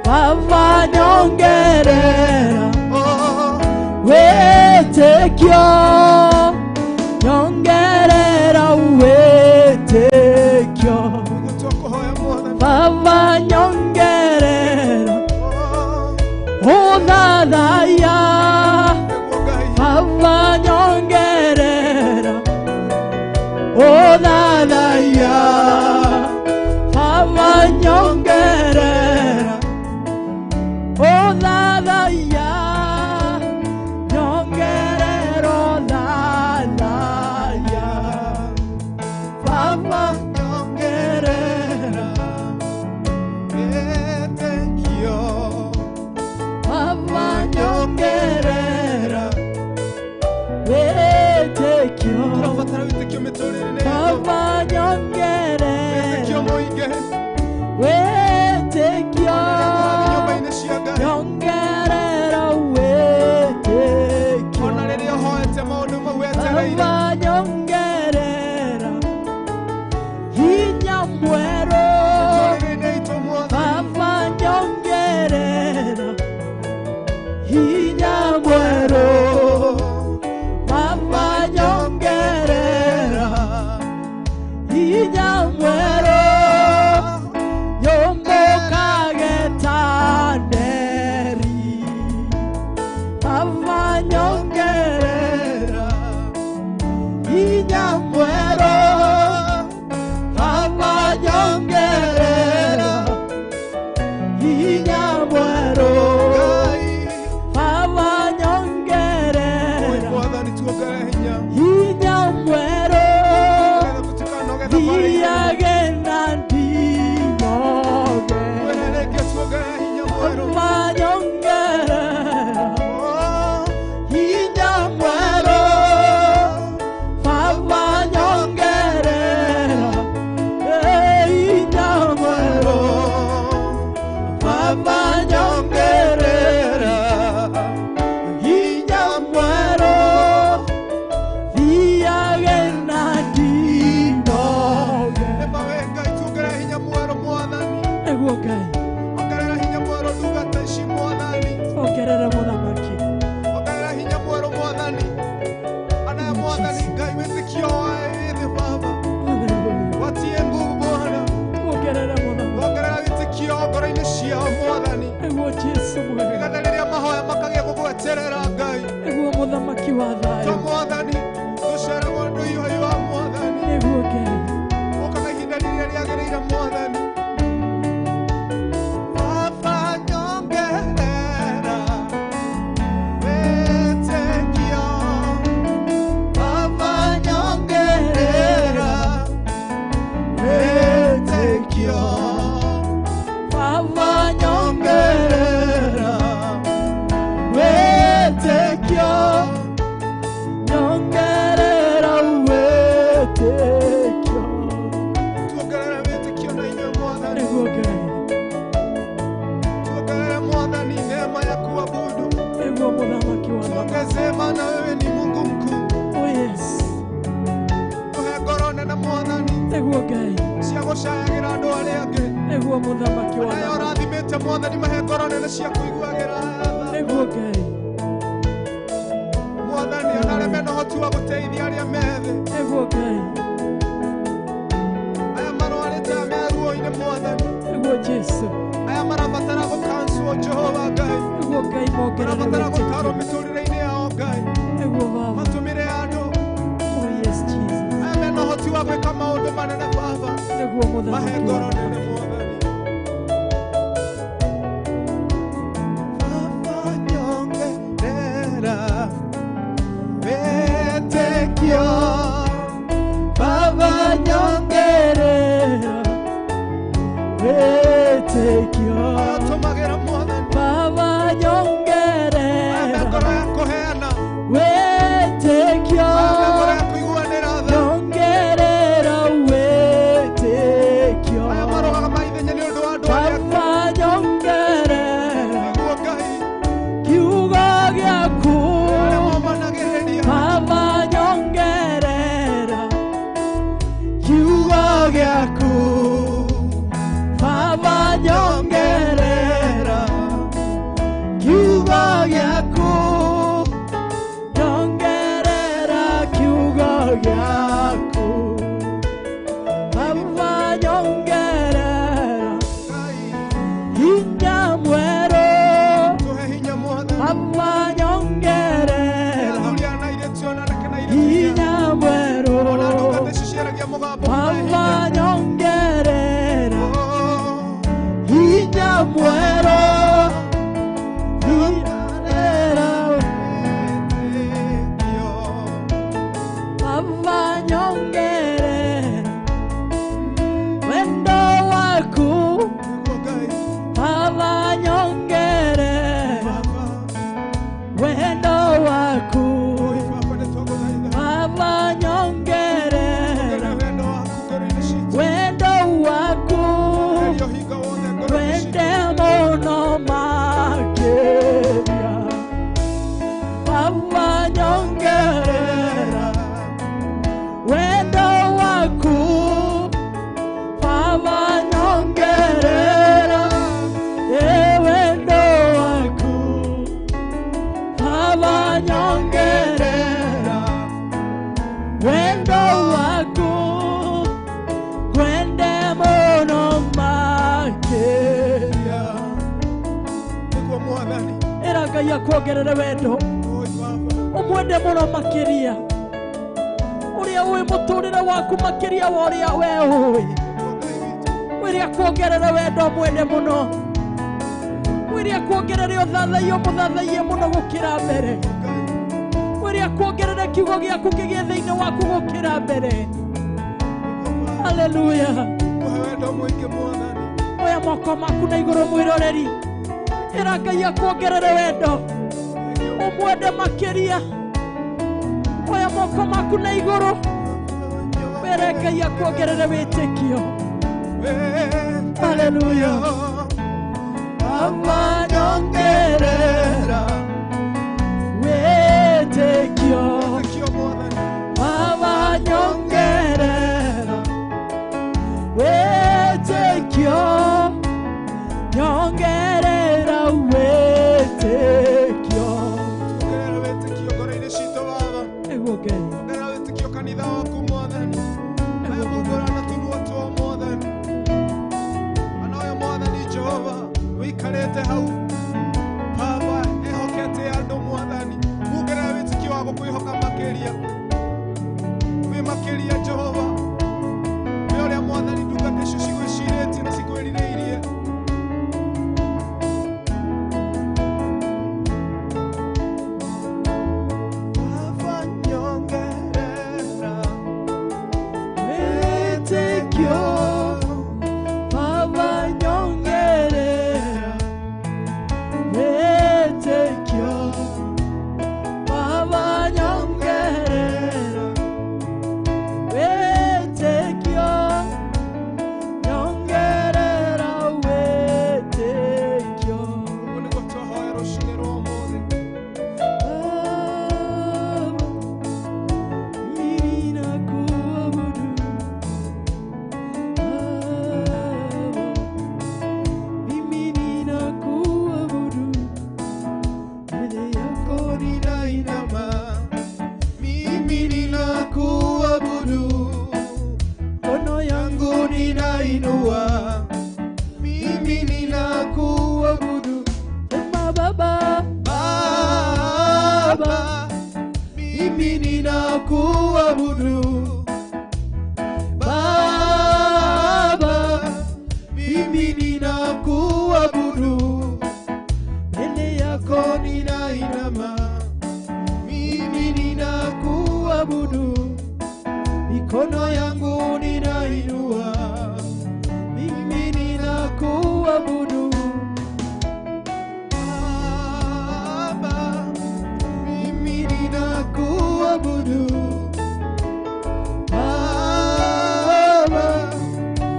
D: Baba nyongerera wĩtĩkio nyongerera wĩtĩkio Baba nyongerera ũthathaiya Baba nyongerera ũthathaiya Baba nyongerera ũthathaiya nyongerera ũthathaiya Baba nyongerera
B: wĩtĩkio
D: Baba nyongerera wĩtĩkio
B: tũrabatara wĩtĩkio mĩtũrĩre-inĩ itũ
D: Baba nyongerera
B: wĩtĩkio mũingĩ
D: wĩtĩkio
B: nyũmba-inĩ cia Ngai
D: nyongerera wĩtĩkio
B: ona rĩrĩa ũhoete maũndũ mau wetereire
D: Baba nyongerera
B: Mwathani.
C: Nĩguo Ngai.
B: Cia gũcayagĩra andũ arĩa angĩ.
C: Nĩguo mũthamaki wa
B: Arĩa ũrathimĩte Mwathani mahe ngoro nene cia kũiguagĩra tha.
C: Nĩguo Ngai.
B: Mwathani ona arĩa mena ũhoti wa gũteithia arĩa me thĩ.
C: Nĩguo Ngai.
B: Aya marwarĩte aya me ruo-inĩ Mwathani.
C: Nĩguo Jesu.
B: Aya marabatara gũkanswo Jehova Ngai.
C: Nĩguo Ngai mongerere
B: Marabatara gũtarwo
C: wĩtĩkio.
B: mĩtũrĩre-inĩ yao Ngai.
C: Nĩguo Baba.
B: Matũmĩre andũ.
C: Oh yes Jesus.
B: Aya mena ũhoti wa gwĩka maũndũ manene Baba.
C: Nĩguo
B: Mahe
C: mũthamaki wa
B: ngoro nene Mwathani. Baba nyongerera wĩtĩkio.
D: Baba nyongerera wĩtĩkio.
B: Aya tũmagĩra Mwathani.
D: Baba
B: Aya me
D: nyongerera
B: ngoro ya kũheana.
D: wĩtĩkio.
B: Aya me ngoro ya kũiguanĩra tha.
D: Nyongerera wĩtĩkio.
B: Aya marũgaga maithenya nĩ ũndũ wa andũ arĩa angĩ.
D: Baba nyongerera
B: Nĩguo Ngai.
D: kiugo gĩaku.
B: Arĩa momanagĩrĩria.
D: Baba nyongerera kiugo gĩaku. Baba nyongerera kiugo gĩaku. Nyongerera kiugo gĩaku. Baba nyongerera
B: Ngai.
D: hinya mwerũ.
B: Tũhe hinya Mwathani.
D: Baba nyongerera
B: Athuri a na airĩtu ona anake na airĩtu.
D: hinya mwerũ.
B: Ona ndungata icio ciaragia mũgambo mahe
D: Baba
B: hinya.
D: nyongerera
B: Oh.
D: hinya mwerũ. Nyongerera
B: Wĩtĩkio.
D: Baba nyongerera wendo waku.
B: Nĩguo Ngai.
D: Baba nyongerera
B: Baba.
D: wendo waku.
B: Oi Baba nĩtwagũthaitha.
D: Baba nyongerera
B: Ongerera wendo waku ngoro-inĩ citũ.
D: wendo waku.
B: Eheria ũhinga wothe ngoro-inĩ
D: Wende
B: citũ.
D: mũno makĩria. Baba nyongerera wendo waku. Baba nyongerera wendo waku. Baba nyongerera wendo waku. Wende mũno makĩria.
B: Nĩguo Mwathani.
C: Ĩra Ngai akuongerere wendo.
B: Oi Baba.
C: Ũmwende mũno makĩria. Ũrĩa ũĩ mũtũrĩre waku makĩria wa ũrĩa we ũĩ.
B: Nĩguo Ngai witũ.
C: Mwĩre akuongerere wendo ũmwende mũno. Mwĩre akuongerere ũthathaiya ũmũthathaiye mũno gũkĩra mbere.
B: Ngai.
C: Mwĩre akuongerere kiugo gĩaku kĩgĩe thĩinĩ waku gũkĩra mbere.
B: Nĩguo Baba.
C: Haleluya.
B: Tũhe wendo mũingĩ Mwathani.
C: Oya moko maku na igũrũ mwĩroreri. Ĩra Ngai akuongerere wendo. Ũmwende makĩria. Oya moko maku na igũrũ. Wĩre Ngai akuongerere wĩtĩkio. Haleluya.
D: Baba nyongerera wĩtĩkio.
B: Wĩtĩkio Mwathani.
D: Baba nyongerera wĩtĩkio. Nyongerera wĩtĩkio.
B: Ongerera wĩtĩkio ngoro-inĩ citũ Baba.
C: Nĩguo Ngai.
B: Ongerera wĩtĩkio kanitha waku Mwathani. Aya mũngũrana tũnua twao Mwathani. Ona ũyũ Mwathani Jehova wĩikarĩte hau Baba ehokete andũ Mwathani. Muongerera wĩtĩkio wa gũkwĩhoka makĩria. Wĩ makĩria Jehova. Wĩ ũrĩa Mwathani ndungata icio cigwĩcirĩtie na cikwĩrirĩirie. Baba nyongerera
D: Wĩtĩkio. Baba nyongerera wĩtĩkio. Baba nyongerera wĩtĩkio. Nyongerera wĩtĩkio.
B: Ũguo nĩguo twahoya rũcinĩ rwa ũmũthĩ.
D: Baba, mimi nakuabudu.
B: ninainua, mimi ninakuabudu.
C: Sema Baba,
B: Baba, mimi ninakuabudu. Baba, mimi ninakuabudu. Mbele yako ninainama, mimi ninakuabudu. Mikono yangu ninainua, mimi ninakuabudu. Baba, mimi ninakuabudu. Baba,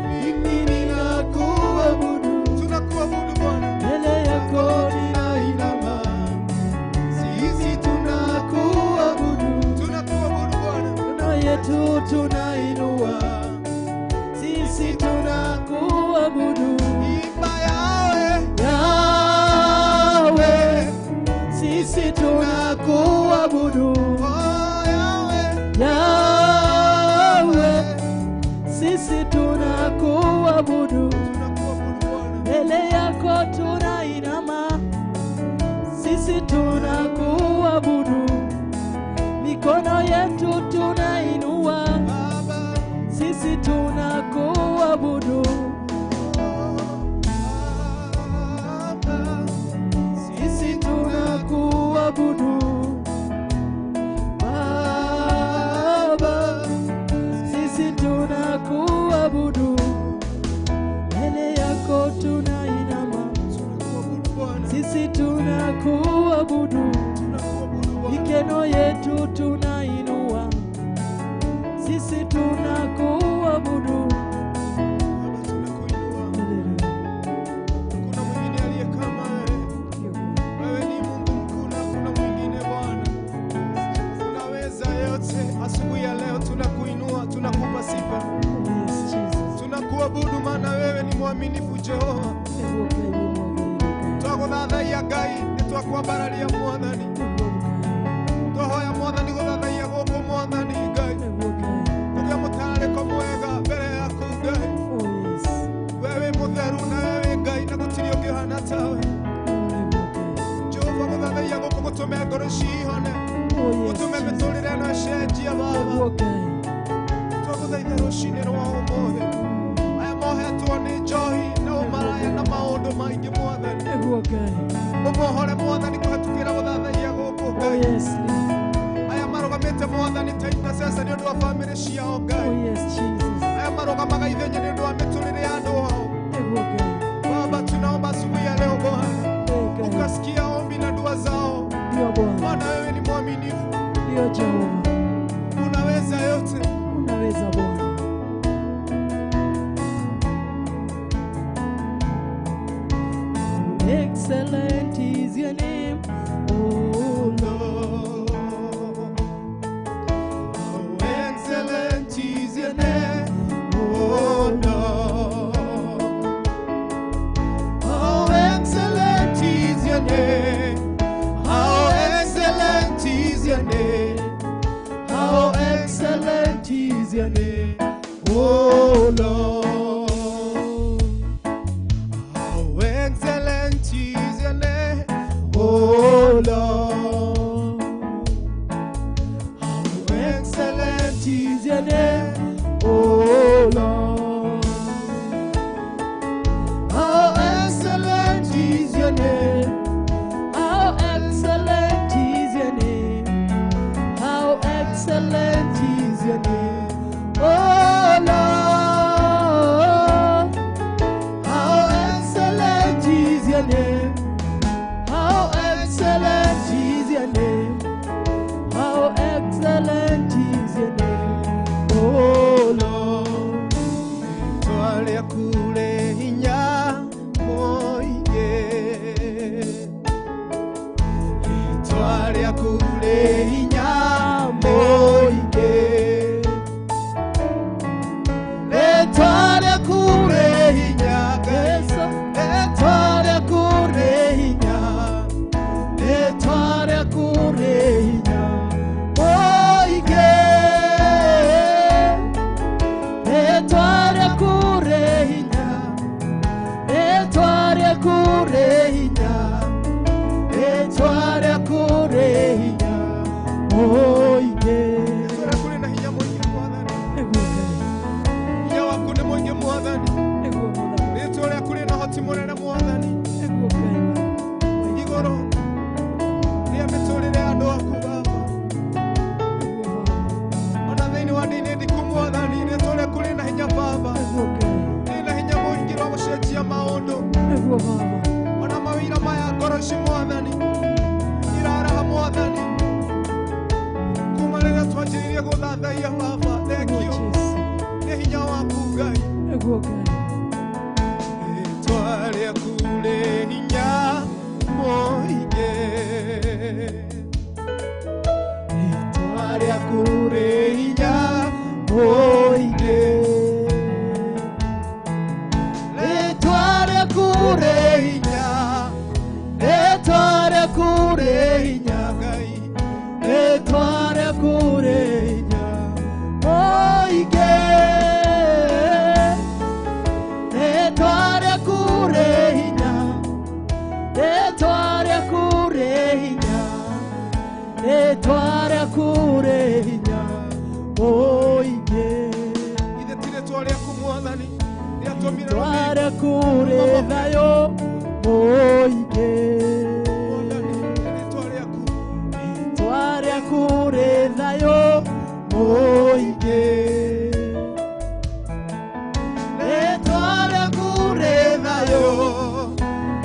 B: mimi ninakuabudu. Tunakuabudu Bwana,
C: mbele yako
B: ninainama, sisi tunakuabudu. Tunakuabudu Bwana,
C: mikono yetu tunainua, sisi tunakuabudu.
B: Imba Yawe,
C: Yawe, sisi tunakuabudu.
B: Oh Yawe,
C: Yawe, sisi tunakuabudu.
B: Tunakuabudu Bwana,
C: Mbele yako tunainama, sisi tunakuabudu. Mikono yetu tunainua,
B: Baba,
C: sisi tunakuabudu.
B: Baba,
C: Sisi tunakuabudu. Baba, sisi tunakuabudu. Mbele yako tunainama,
B: tunakuabudu Bwana,
C: sisi tunakuabudu.
B: tunakuabudu Bwana.
C: Mikono yetu tunainua, sisi tunakuabudu.
B: Baba, tunakuinua. Hakuna mwingine aliye kama wewe. Wewe ni Mungu mkuu na hakuna mwingine Bwana. Unaweza yote. Asubuhi ya leo tunakuinua, tunakupa sifa,
C: Yes, Jesus.
B: tunakuabudu, maana wewe ni mwaminifu Jehova. Twaguthathaiya Ngai, nĩtwakwambararia Mwathani, twahoya Mwathani gũthathaiya gũkũ Mwathani Ngai, kũgĩa mũtararĩko mwega mbere yaku Ngai. Wewe wĩ mũtheru na wewe wĩ Ngai na gũtirĩ ũngĩ ũhana tawe. Jehova, gũthathaiya gũkũ gũtũme ngoro cihone, gũtũme mĩtũrĩre ĩno ĩcenjie Baba. Twagũthaitha rũcinĩ rwa ũmũthĩ, aya mohetwo nĩ njohi na ũmaraya na maũndũ maingĩ Mwathani, ũmohore Mwathani kũhetũkĩra gũthathaiya gũkũ Ngai. Aya marũgamĩte Mwathani ta intercessor nĩ ũndũ wa bamĩrĩ ciao Ngai, aya marũgamaga ithenya nĩ ũndũ wa mĩtũrĩre ya andũ ao Baba, tunaomba asubuhi ya leo Bwana, ukasikia ombi na dua zao, maana wewe ni mwaminifu, unaweza yote.
C: Unaweza Bwana. Excellent is your name, O Lord.
B: How excellent is your name, O Lord. How excellent is your name. How excellent is your name. How excellent is your name, O Lord. How excellent is your name, O Lord. How excellent is your name, O Lord. How excellent is your name.
C: How excellent is your name. How excellent is your name, O Lord. How excellent is your name. How excellent is your name. How excellent is your name, O Lord.
B: Rĩtwa rĩaku rĩ hinya mũingĩ. Rĩtwa rĩaku rĩ hinya mũingĩ. Rĩtwa rĩaku rĩ hinya Ngai. Rĩtwa rĩaku rĩ hinya. Rĩtwa rĩaku rĩ hinya mũingĩ.
C: Rĩtwa rĩaku rĩ
B: Mũnene Mwathani igũrũ rĩa mĩtũrĩre ya andũ aku Baba ona thĩinĩ wa ndini ndiku Mwathani rĩtwa rĩaku rĩna hinya Baba rĩna hinya mũingĩ wa gũcenjia maũndũ ona mawĩra maya ngoro ici Mwathani iraraha Mwathani kuma rĩrĩa twanjĩrĩirie gũthathaiya Baba thengio nĩ hinya waku Ngai rĩtwa rĩaku rĩ hinya mũingĩ rĩtwa rĩaku rĩ hinya mũingĩ rĩtwa rĩaku rĩ hinya rĩtwa rĩaku rĩ hinya Ngai rĩtwa rĩaku rĩ hinya mũingĩ rĩtwa rĩaku rĩ hinya rĩtwa rĩaku rĩ hinya rĩtwa rĩaku rĩ hinya mũingĩ ithe ti rĩtwa rĩaku Mwathani rĩatũmire
D: rĩtwa rĩaku rĩ thayũ mũingĩ
B: Mwathani rĩtwa rĩaku
D: rĩtwa rĩaku rĩ thayũ mũingĩ rĩtwa rĩaku rĩ thayũ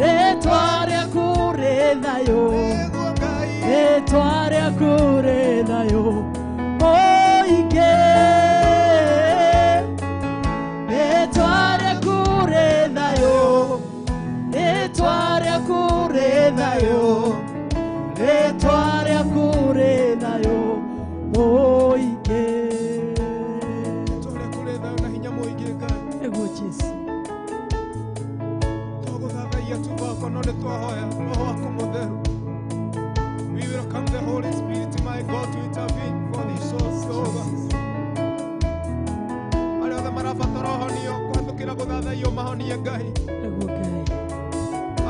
D: rĩtwa rĩaku rĩ thayũ
B: nĩguo Ngai
D: rĩtwa rĩaku rĩ thayũ mũingĩ rĩtwa rĩaku rĩ thayũ rĩtwa rĩaku rĩ thayũ rĩtwa rĩaku rĩ thayũ mũingĩ
B: rĩtwa rĩaku rĩ thayũ na hinya mũingĩ Ngai
C: Nĩguo Jesu
B: twagũthathaiya tu Baba no nĩ twahoya Roho waku Mũtheru. We welcome the Holy Spirit, my God, to intervene for these souls, Jehovah. Arĩa othe marabatara ũhonio kũhetũkĩra gũthathaiyo mahonie Ngai.
C: Nĩguo Ngai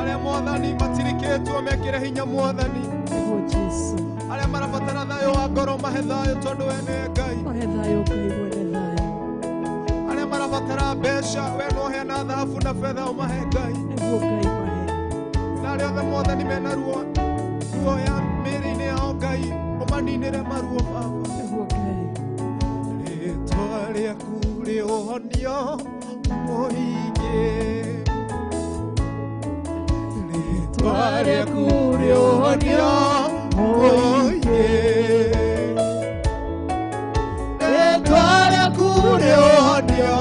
B: Arĩa Mwathani matirikĩtwo mekĩre hinya Mwathani.
C: Nĩguo Jesu
B: Arĩa marabatara thayũ wa ngoro mahe thayũ tondũ we nĩwe Ngai.
C: mahe thayũ Ngai mwene thayũ
B: Arĩa marabatara mbeca we no ũheana thahabu na betha ũmahe Ngai.
C: Nĩguo Ngai mahe
B: Na arĩa othe Mwathani mena ruo ruo ya mĩĩrĩ-inĩ yao Ngai ũmaninĩre maruo Baba.
C: Nĩguo Ngai
B: Rĩtwa rĩaku rĩ ũhonio mũingĩ rĩtwa rĩaku rĩ ũhonio mũingĩ rĩtwa rĩaku rĩ ũhonio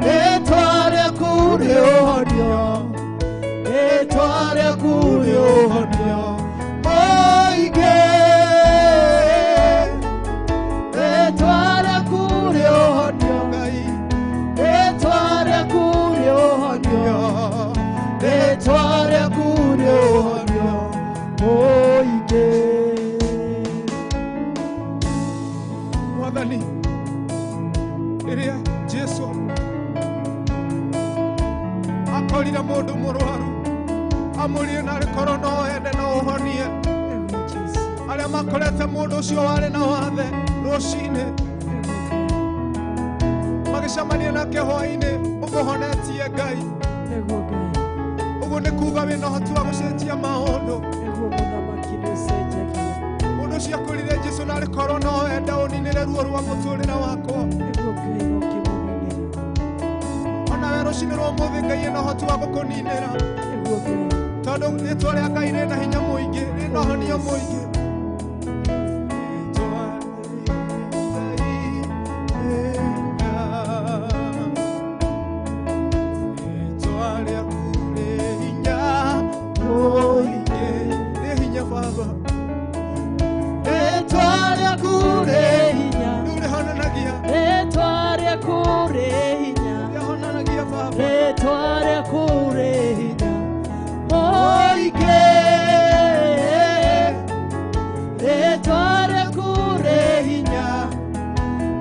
D: rĩtwa rĩaku rĩ ũhonio rĩtwa rĩaku rĩ ũhonio mũingĩ rĩtwa rĩaku rĩ ũhonio
B: Ngai
D: rĩtwa rĩaku rĩ ũhonio rĩtwa rĩaku rĩ ũhonio mũingĩ
B: Mwathani rĩrĩa Jesu akorire mũndũ mũrwaru amũrie narĩ korwo no wende no ũhonie
C: Nĩguo Jesu
B: arĩa makorete mũndũ ũcio warĩ na wathe rũcinĩ magĩcemania nake hwaĩ-inĩ ũmũhonetie Ngai
C: Nĩguo Ngai
B: ũguo nĩ kuga wĩna ũhoti wa gũcenjia maũndũ
C: Nĩguo mũthamaki nĩ ũcenjagia
B: mũndũ ũcio akwĩrire Jesu narĩ korwo no wende ũninĩre ruo rwa mũtũrĩre wakwa
C: Nĩguo Ngai no kĩmũninĩra
B: ona we rũcinĩ rwa ũmũthĩ Ngai ena ũhoti wa gũkũninĩra
C: Nĩguo Ngai
B: tondũ rĩtwa rĩa Ngai rĩna hinya mũingĩ rĩna ũhonio mũingĩ Rĩtwa rĩa Ngai rĩna rĩtwa rĩaku rĩ hinya mũingĩ rĩ hinya Baba
D: rĩtwa rĩaku rĩ hinya
B: rĩu rĩhonanagia
D: rĩtwa rĩaku rĩ hinya
B: rĩhonanagia Baba
D: rĩtwa rĩaku rĩ hinya mũingĩ rĩtwa rĩaku rĩ hinya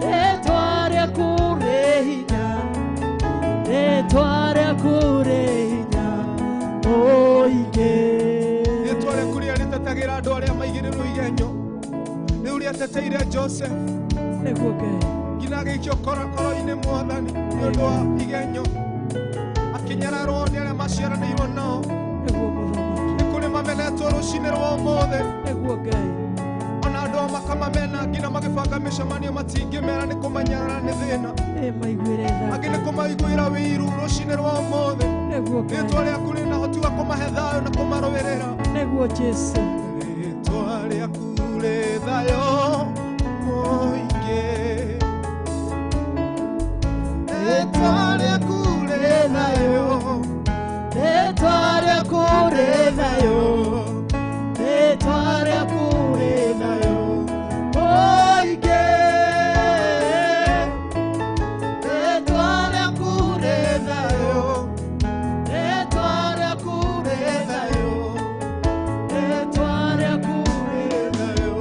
D: rĩtwa rĩaku rĩ hinya rĩtwa rĩaku rĩ hinya mũingĩ
B: rĩtwa rĩaku rĩrĩa rĩtetagĩra andũ arĩa maigĩrĩrwo igenyo rĩu rĩateteire Joseph
C: Nĩguo Ngai
B: nginya agĩikio korokoro-inĩ Mwathani nĩ ũndũ wa igenyo akĩnyararwo nĩ arĩa Waciaranĩirwo nao.
C: Nĩguo mũthamaki.
B: Nĩ kũrĩ mamenetwo rũcinĩ rwa ũmũthĩ.
C: Nĩguo Ngai.
B: Ona andũ ao makamamena nginya magĩbanga mĩcemanio matingĩmera nĩ kũmanyarara nĩ thĩna.
C: Ĩ maiguĩre tha.
B: Angĩ nĩ kũmaiguĩra wĩiru rũcinĩ rwa ũmũthĩ.
C: Nĩguo Ngai.
B: Rĩtwa rĩaku rĩna ũhoti wa kũmahe thayũ na kũmarũĩrĩra.
C: Nĩguo Jesu.
B: Rĩtwa rĩaku rĩ thayũ mũingĩ. Rĩtwa rĩaku rĩ thayũ.
D: Rĩtwa rĩaku rĩ thayũ. Rĩtwa rĩaku rĩ thayũ mũingĩ. Rĩtwa rĩaku rĩ thayũ. Rĩtwa rĩaku rĩ thayũ. Rĩtwa rĩaku rĩ thayũ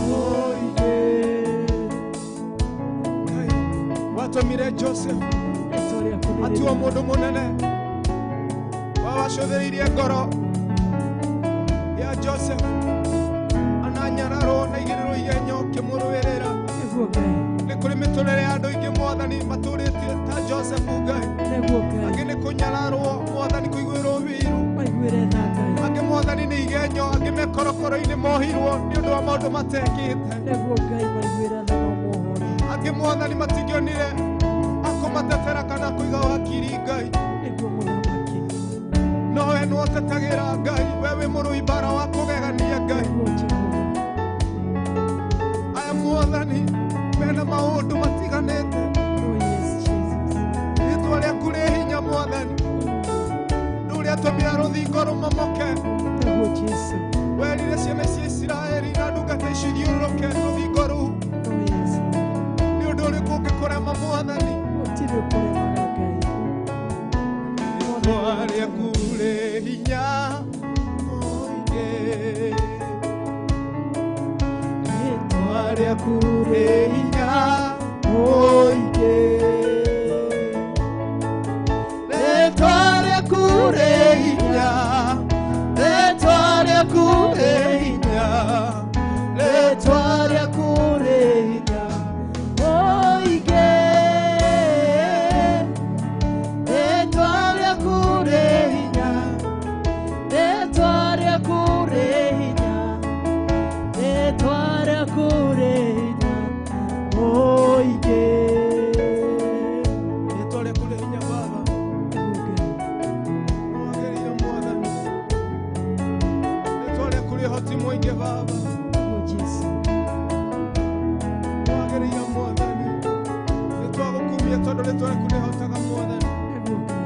D: mũingĩ.
B: Ngai, watũmire Joseph
C: Rĩtwa rĩaku nĩ
B: atua
C: rĩega.
B: mũndũ mũnene. Wawacũthĩrĩirie ngoro ya Joseph ananyararwo na igĩrĩrwo igenyo ũkĩmũrũĩrĩra.
C: Nĩguo Ngai.
B: Nĩ kũrĩ mĩtũrĩre ya andũ aingĩ mwathani matũrĩtie ta Joseph Ngai.
C: Nĩguo Ngai.
B: Angĩ nĩ kũnyararwo mwathani kũiguĩrwo wĩiru.
C: Maiguĩre tha Ngai.
B: Angĩ mwathani nĩ igenyo, angĩ mekorokoro-inĩ mohirwo nĩ ũndũ wa maũndũ matekĩte.
C: Nĩguo Ngai maiguĩre tha na ũmohore.
B: Angĩ mwathani matingĩonire akũmatetera kana kũiga wakiri Ngai.
C: Nĩguo mũthamaki.
B: No we nĩwe ũtetagĩra Ngai, we wĩ mũrũi mbara wa kũgegania Ngai.
C: Nĩguo Jehova.
B: Aya mwathani mena maũndũ matiganĩte.
C: Oh yes, Jesus.
B: Rĩtwa rĩaku rĩ hinya mwathani, rũrĩa tũmire rũthingo rũmomoke.
C: Nĩguo Jesu.
B: Werire ciana cia Isiraeli na ndungata icio ithiũrũrũke rũthingo rũu.
C: Oh yes.
B: Nĩ ũndũ ũrĩkũ ũngĩkũrema mwathani?
C: Gũtirĩ ũkũremaga Ngai.
B: Rĩtwa rĩaku rĩ hinya mũingĩ. Rĩtwa rĩaku rĩ hinya mũingĩ.
D: Rĩtwa rĩaku rĩ hinya. Rĩtwa rĩaku rĩ hinya. Rĩtwa rĩaku rĩ hinya mũingĩ. Rĩtwa rĩaku rĩ hinya. Rĩtwa rĩaku rĩ hinya. Rĩtwa rĩaku rĩ hinya mũingĩ.
B: Rĩtwa rĩaku rĩ hinya Baba.
C: Nĩguo Ngai.
B: Wagĩrĩire mwathani. Rĩtwa rĩaku rĩ ũhoti mũingĩ Baba.
C: Nĩguo Jesu.
B: Wagĩrĩire mwathani. Nĩtwagũkumia tondũ rĩtwa rĩaku rĩhotaga mwathani.
C: Nĩguo Ngai.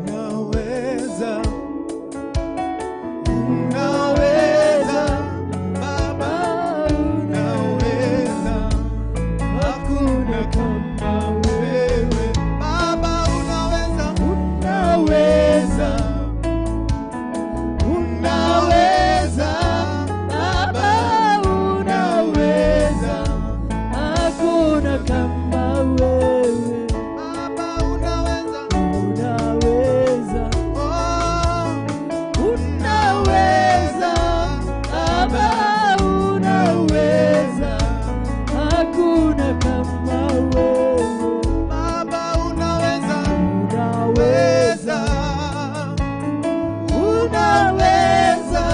B: Unaweza, unaweza Baba, unaweza, hakuna kama wewe Baba, unaweza, unaweza, unaweza Baba, unaweza,
D: Hakuna kama wewe.
B: Baba, unaweza,
D: Unaweza,
B: oh,
D: unaweza, Baba, unaweza, hakuna kama wewe.
B: Baba, unaweza,
D: Unaweza,
B: unaweza,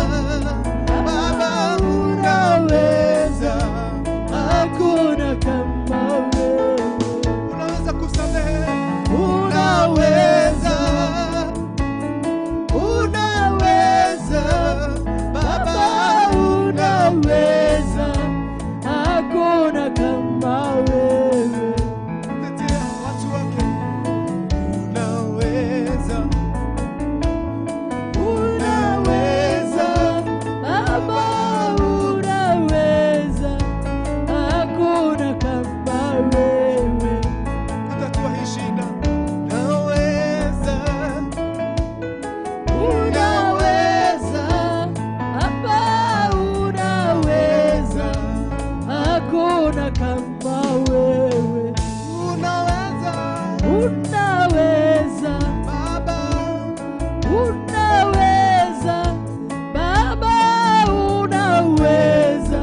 B: Baba, unaweza,
D: hakuna kama wewe.
B: unaweza kusamehe,
D: Unaweza,
B: unaweza, Baba,
D: unaweza, hakuna kama wewe.
B: Tetea watu wake, unaweza,
D: Unaweza, Baba, unaweza, hakuna kama wewe.
B: kutatua hii shida, unaweza,
D: Unaweza, Baba, unaweza, hakuna kama wewe.
B: unaweza,
D: Unaweza,
B: Baba,
D: unaweza, Baba, unaweza,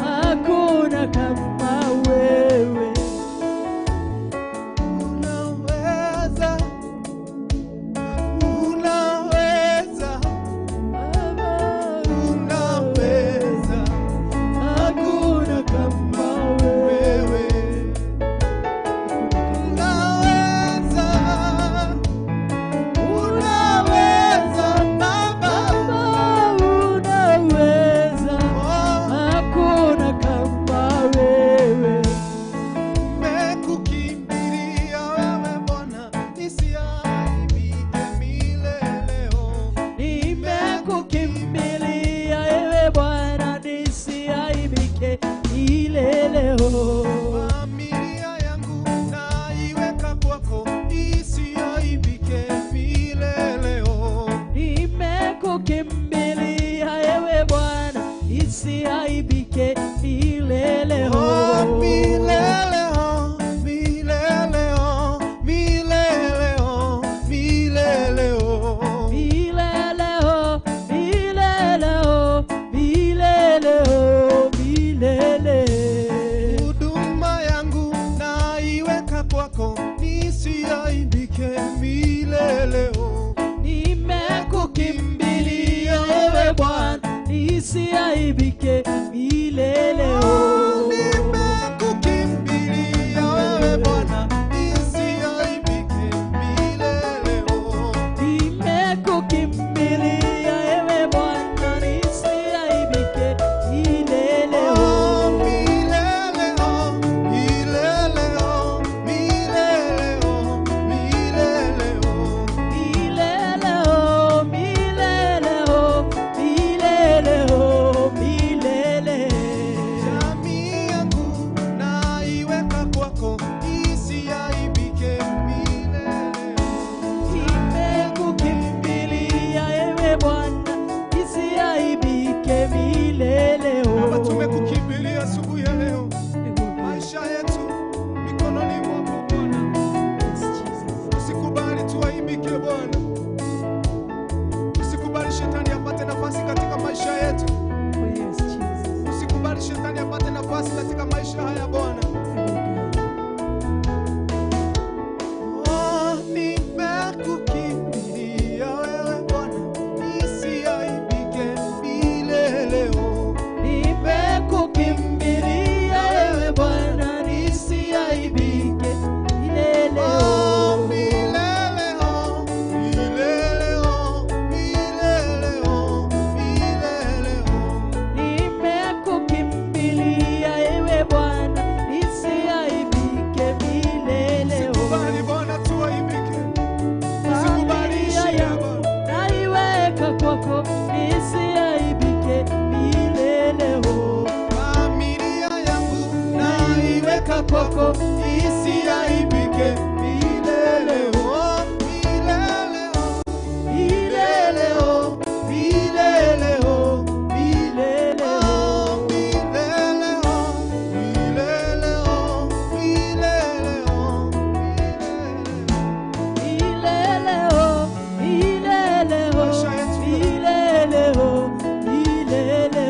D: hakuna kama wewe. milele.
B: Familia yangu naiweka kwako isiaibike milele.
D: Nimekukimbilia ewe Bwana isiaibike milele.
B: Milele, milele, milele, milele.
D: Milele, milele, milele, milele.
B: Huduma yangu naiweka kwako nisiaibike milele.
D: Nimekukimbilia ewe Bwana nisiaibike milele.
B: Nimekukimbilia wewe Bwana nisiaibike milele.
D: Nimekukimbilia ewe Bwana nisiaibike milele.
B: Milele, milele, milele, milele.
D: Milele, milele, milele, milele.
B: Jamii yangu naiweka kwako isiaibike milele.
D: Nimekukimbilia ewe Bwana nisiaibike milele.
B: Baba, tumekukimbilia asubuhi ya leo, maisha yetu mikononi mwako Bwana. Usikubali tuaibike Bwana, usikubali shetani apate nafasi katika maisha yetu, usikubali shetani apate nafasi katika maisha haya Bwana. Oh, nimekukimbilia wewe Bwana, nisiaibike milele.
D: Nimekukimbilia ewe Bwana nisiaibike milele.
B: Oh, milele, oh, milele, oh, milele, oh, milele, oh.
D: Nimekukimbilia ewe Bwana nisiaibike milele.
B: Usikubali Bwana tuaibike. Usikubali
D: Familia
B: shida
D: yangu
B: Bwana.
D: naiweka kwako nisiaibike milele.
B: Familia yangu naiweka kwako isiaibike milele, oh, milele, oh,
D: Milele,
B: oh, milele, oh,
D: milele.
B: oh, milele, oh, milele, oh, milele, oh, milele.
D: Milele, milele, milele, milele.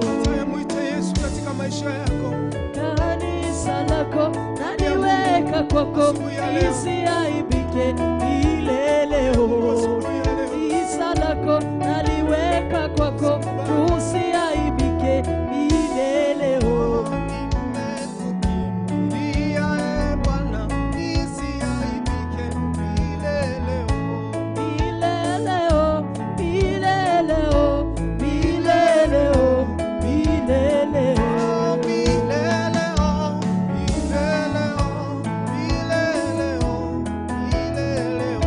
B: Hata mwite Yesu katika maisha yako.
D: Kanisa lako naliweka kwako nisiaibike milele.
B: Asubuhi ya leo.
D: Kanisa lako naliweka kwako tusiaibike milele.
B: Nimekukimbilia e Bwana, nisiaibike milele.
D: Milele, milele, milele, milele.
B: Oh, milele, oh, milele, oh, milele, oh, milele, oh.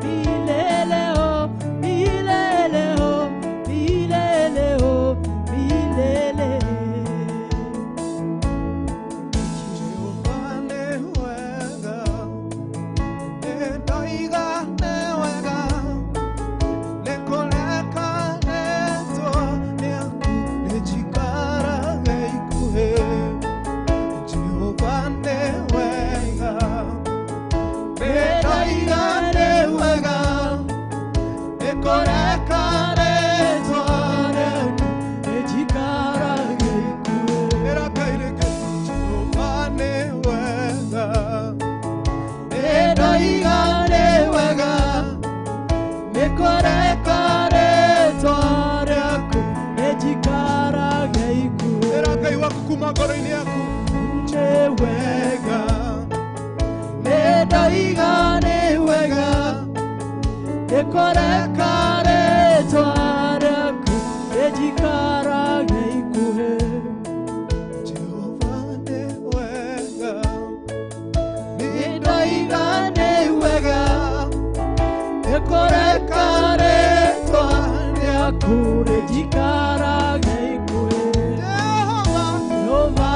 D: Milele, milele, milele, milele.
B: Jehova nĩ wega, nĩndoiga nĩ wega, nĩkũreka rĩĩtwa rĩaku rĩnjikarage ikuhĩ. Jehova nĩ wega, nĩndoiga nĩ wega, nĩkũreka rĩĩtwa rĩaku
D: Nĩnjikarage ikuhĩ.
B: Ĩra Ngai rĩngĩ, Jehova nĩ wega, nĩndoiga nĩ wega,
D: Nĩkũreka rĩĩtwa rĩaku rĩnjikarage ikuhĩ.
B: Ĩra Ngai waku kuma ngoro-inĩ yaku
D: Nĩ wega,
B: wega,
D: nĩndoiga nĩ wega, nĩkũreka rĩĩtwa rĩaku rĩnjikarage ikuhĩ.
B: Jehova nĩ wega,
D: Nĩndoiga nĩ wega, nĩkũreka rĩĩtwa rĩaku rĩnjikarage ikuhĩ.
B: Jehova
D: Jehova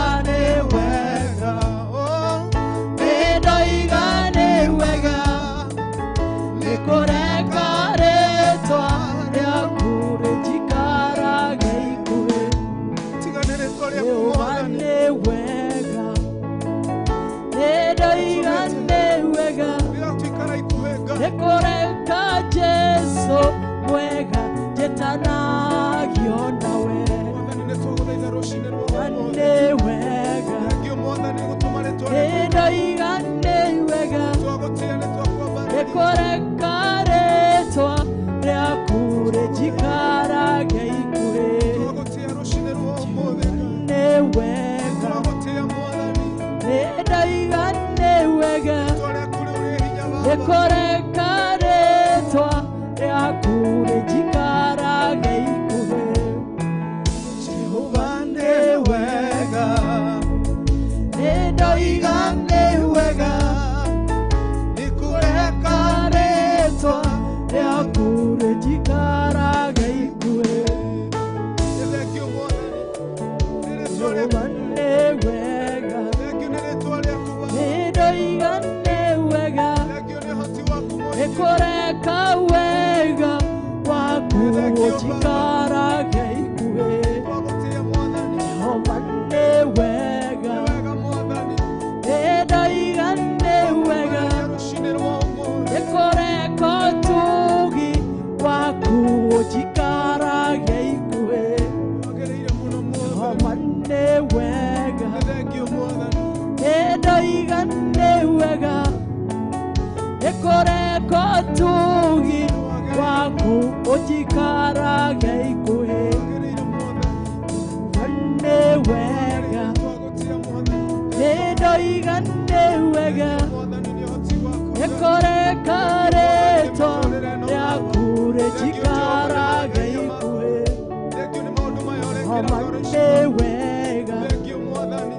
D: Nĩkũreka rĩtwa rĩaku rĩnjikarage ikuhĩ.
B: Twagũtĩa rũcinĩ rwa ũmũthĩ Ngai.
D: Nĩ wega.
B: Twagũtĩa Mwathani.
D: Nĩndoiga nĩ wega.
B: Rĩtwa rĩaku rĩu rĩ hinya Baba.
D: Nĩkũreka rĩtwa rĩaku rĩnjikarage ikuhĩ.
B: Jehova nĩ wega.
D: Nĩndoiga nĩ wega.
B: Nĩkũreka
D: Rĩtwa rĩaku rĩnjikarage ikuhĩ.
B: Nĩ thengiũ Mwathani. Nĩ rĩtwa
D: Jehova
B: rĩaku.
D: nĩ wega.
B: Thengiũ nĩ rĩtwa rĩaku Baba.
D: Nĩndoiga nĩ wega.
B: Thengiũ nĩ ũhoti waku mũingĩ.
D: Nĩkũreka wega waku ũnjikarage ikuhĩ.
B: Twagũtĩa Mwathani.
D: Jehova nĩ wega.
B: Nĩ wega Mwathani.
D: Nĩndoiga nĩ wega.
B: Rũcinĩ rwa ũmũthĩ.
D: Nĩkũreka ũtugi waku ũnjikarage ikuhĩ.
B: Wagĩrĩire mũno Mwathani.
D: Jehova nĩ wega.
B: Nĩ thengiũ Mwathani.
D: Nĩndoiga nĩ wega. Nĩkũreka ũtugi waku ũnjikarage ikuhĩ.
B: Wagĩrĩire Mwathani.
D: Nĩ wega.
B: Twagũtĩa Mwathani.
D: Nĩndoiga nĩ wega.
B: Mwathani nĩ ũhoti waku.
D: Nĩkũreka rĩtwa rĩaku rĩnjikarage ikuhĩ.
B: Thengiũ nĩ maũndũ maya ũrekĩra
D: Jehova
B: ngoro ici.
D: nĩ wega.
B: Thengiũ Mwathani.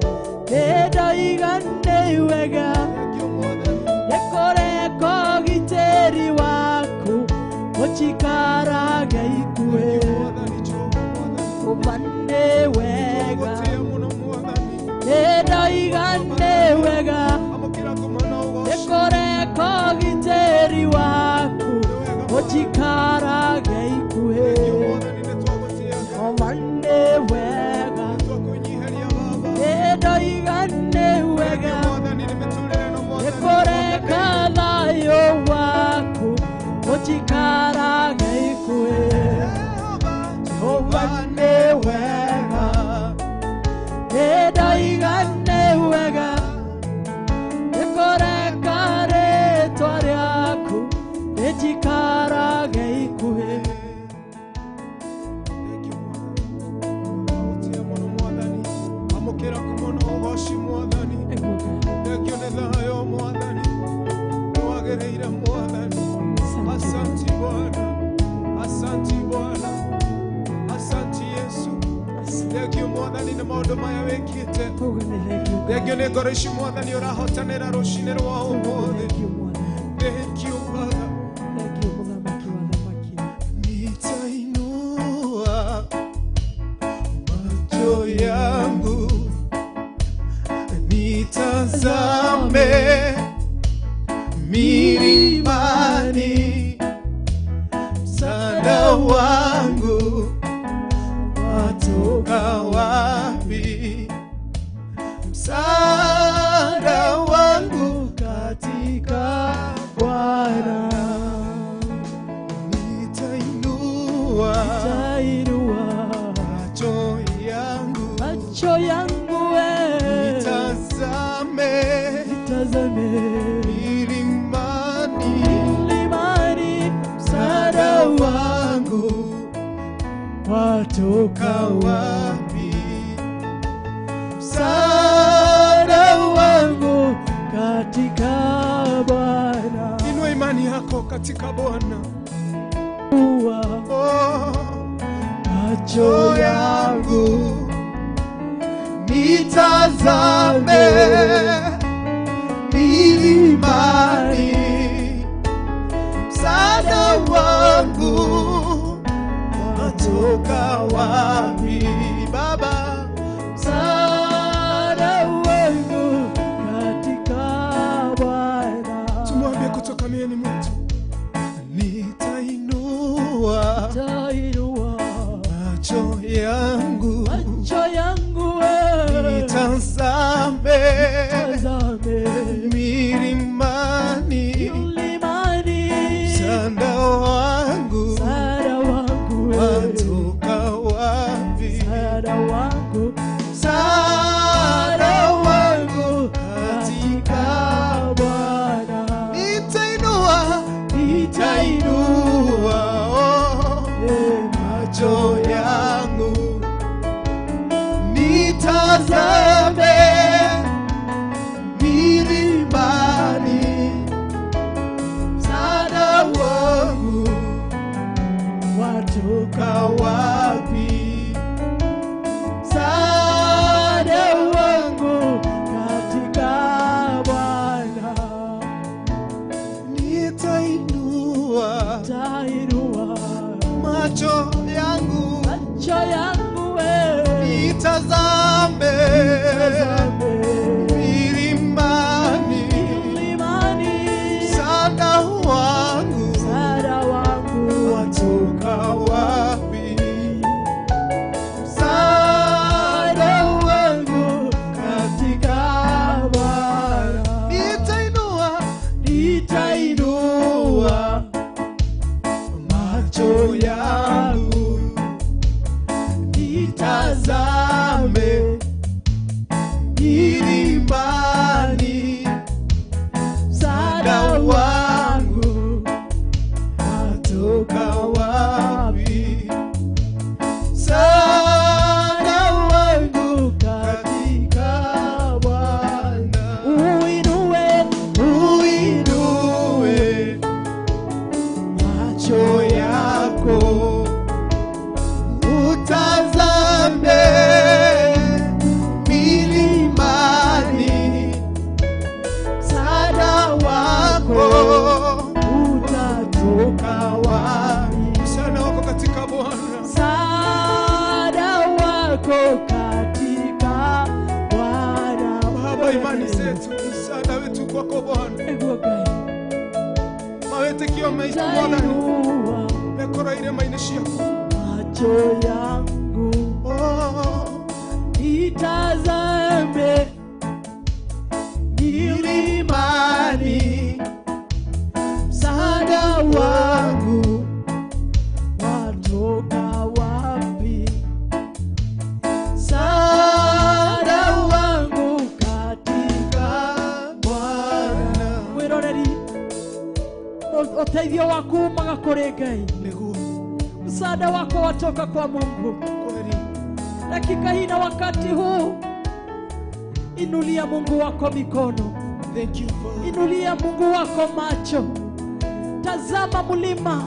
D: Nĩndoiga nĩ wega.
B: Thengiũ Mwathani.
D: Nĩkũreka ũgitĩri waku ũnjikarage ikuhĩ.
B: Mwathani Jehova Mwathani.
D: Jehova nĩ wega.
B: Twagũtĩa mũno Mwathani.
D: Nĩndoiga nĩ wega.
B: Amũkĩra ngumo na ũgooci.
D: Nĩkũreka ũgitĩri waku ũnjikarage ikuhĩ.
B: Thengiũ Mwathani nĩ twagũtĩa Ngai.
D: Jehova nĩ wega.
B: Twakũnyiihĩria Baba.
D: Nĩndoiga nĩ wega.
B: Thengiũ Mwathani nĩ mĩtũrĩre ĩno Mwathani.
D: Nĩkũreka thayũ waku ũnjikarage ikuhĩ.
B: Jehova nĩ wega.
D: Nĩndoiga nĩ wega. Nĩkũreka rĩtwa rĩaku rĩnjikarage ikuhĩ.
B: Thengiũ Mwathani. Twagũtĩa mũno Mwathani. Amũkĩra ngumo na ũgooci Mwathani. Thengiũ nĩ thayũ Mwathani. Nĩwagĩrĩire Mwathani. Asanti Bwana. Asanti Bwana. Asanti Yesu. Thengiũ Mwathani nĩ maũndũ maya wĩkĩte. Thengiũ nĩ ngoro ici Mwathani ũrahotanĩra rũcinĩ rwa ũmũthĩ. Thank you Father. Nitainua macho yangu nitazame milimani, msaada wangu watoka wapi? Msaada wangu
D: Katika Bwana.
B: Nitainua
D: Nitainua
B: macho yangu
D: macho yangu we
B: nitazame
D: nitazame
B: milimani,
D: milimani,
B: msaada
D: msaada
B: wangu
D: watoka
B: wapi? Msaada wangu
D: katika Bwana.
B: Inua imani yako katika Bwana.
D: Ua
B: Oh,
D: macho
B: macho yangu nitazame milimani, msaada wangu watoka wapi? Baba,
D: msaada wangu katika Bwana.
B: Tumwambie kutoka mioyoni mwetu, nitainua
D: Nitainua
B: macho yangu
D: macho yangu we
B: nitazame
D: tazame
B: milimani,
D: milimani,
B: msaada wangu
D: msaada wangu we
B: watoka wapi?
D: msaada wangu
B: Msaada wangu
D: katika Bwana.
B: Nitainua, milimani, msaada wangu watoka wapi? Msaada wangu katika Bwana.
C: Uinue,
B: Uinue macho yako utazame milimani, msaada wako
C: utatoka
B: wapi? Msaada wako katika Bwana.
C: Msaada wako katika Bwana.
B: Baba, imani zetu, msaada wetu kwako Bwana.
C: Nĩguo Ngai.
B: Mawĩtĩkio maitũ Mwathani
C: Tainua
B: mekora irĩma-inĩ ciaku.
C: macho yangu
B: Oh,
C: itazame
B: milimani, msaada wangu
C: watoka wapi?
B: msaada
C: Wangu katika
B: Bwana.
C: mwĩroreri, ũteithio waku umaga kũrĩ Ngai.
B: Nĩguo
C: Msaada wako watoka kwa Mungu.
B: kweli.
C: Dakika hii na wakati huu, inulia Mungu wako mikono,
B: Thank you Father.
C: inulia Mungu wako macho, tazama mlima,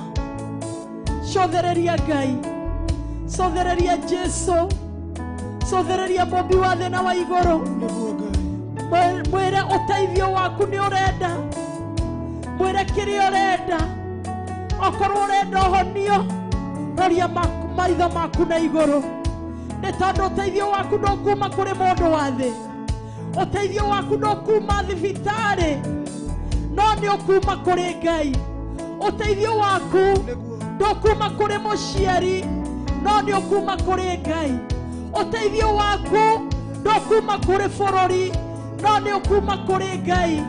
C: cothereria Ngai, cothereria Jesu, cothereria mũmbi wa thĩ na wa igũrũ.
B: Nĩguo Ngai.
C: Mwĩre ũteithio waku nĩ ũrenda, mwĩre kĩrĩa ũrenda. Okorwo ũrenda ũhonio, roria maitho maku na igũrũ, nĩ tondũ ũteithio waku ndũkuma kũrĩ mũndũ wa thĩ, ũteithio waku ndũkuma thibitarĩ, no nĩ ũkuma kũrĩ Ngai. Ũteithio waku
B: Nĩguo.
C: ndũkuma kũrĩ mũciari, no nĩ ũkuma kũrĩ Ngai. Ũteithio waku ndũkuma kũrĩ bũrũri, no nĩ ũkuma kũrĩ Ngai.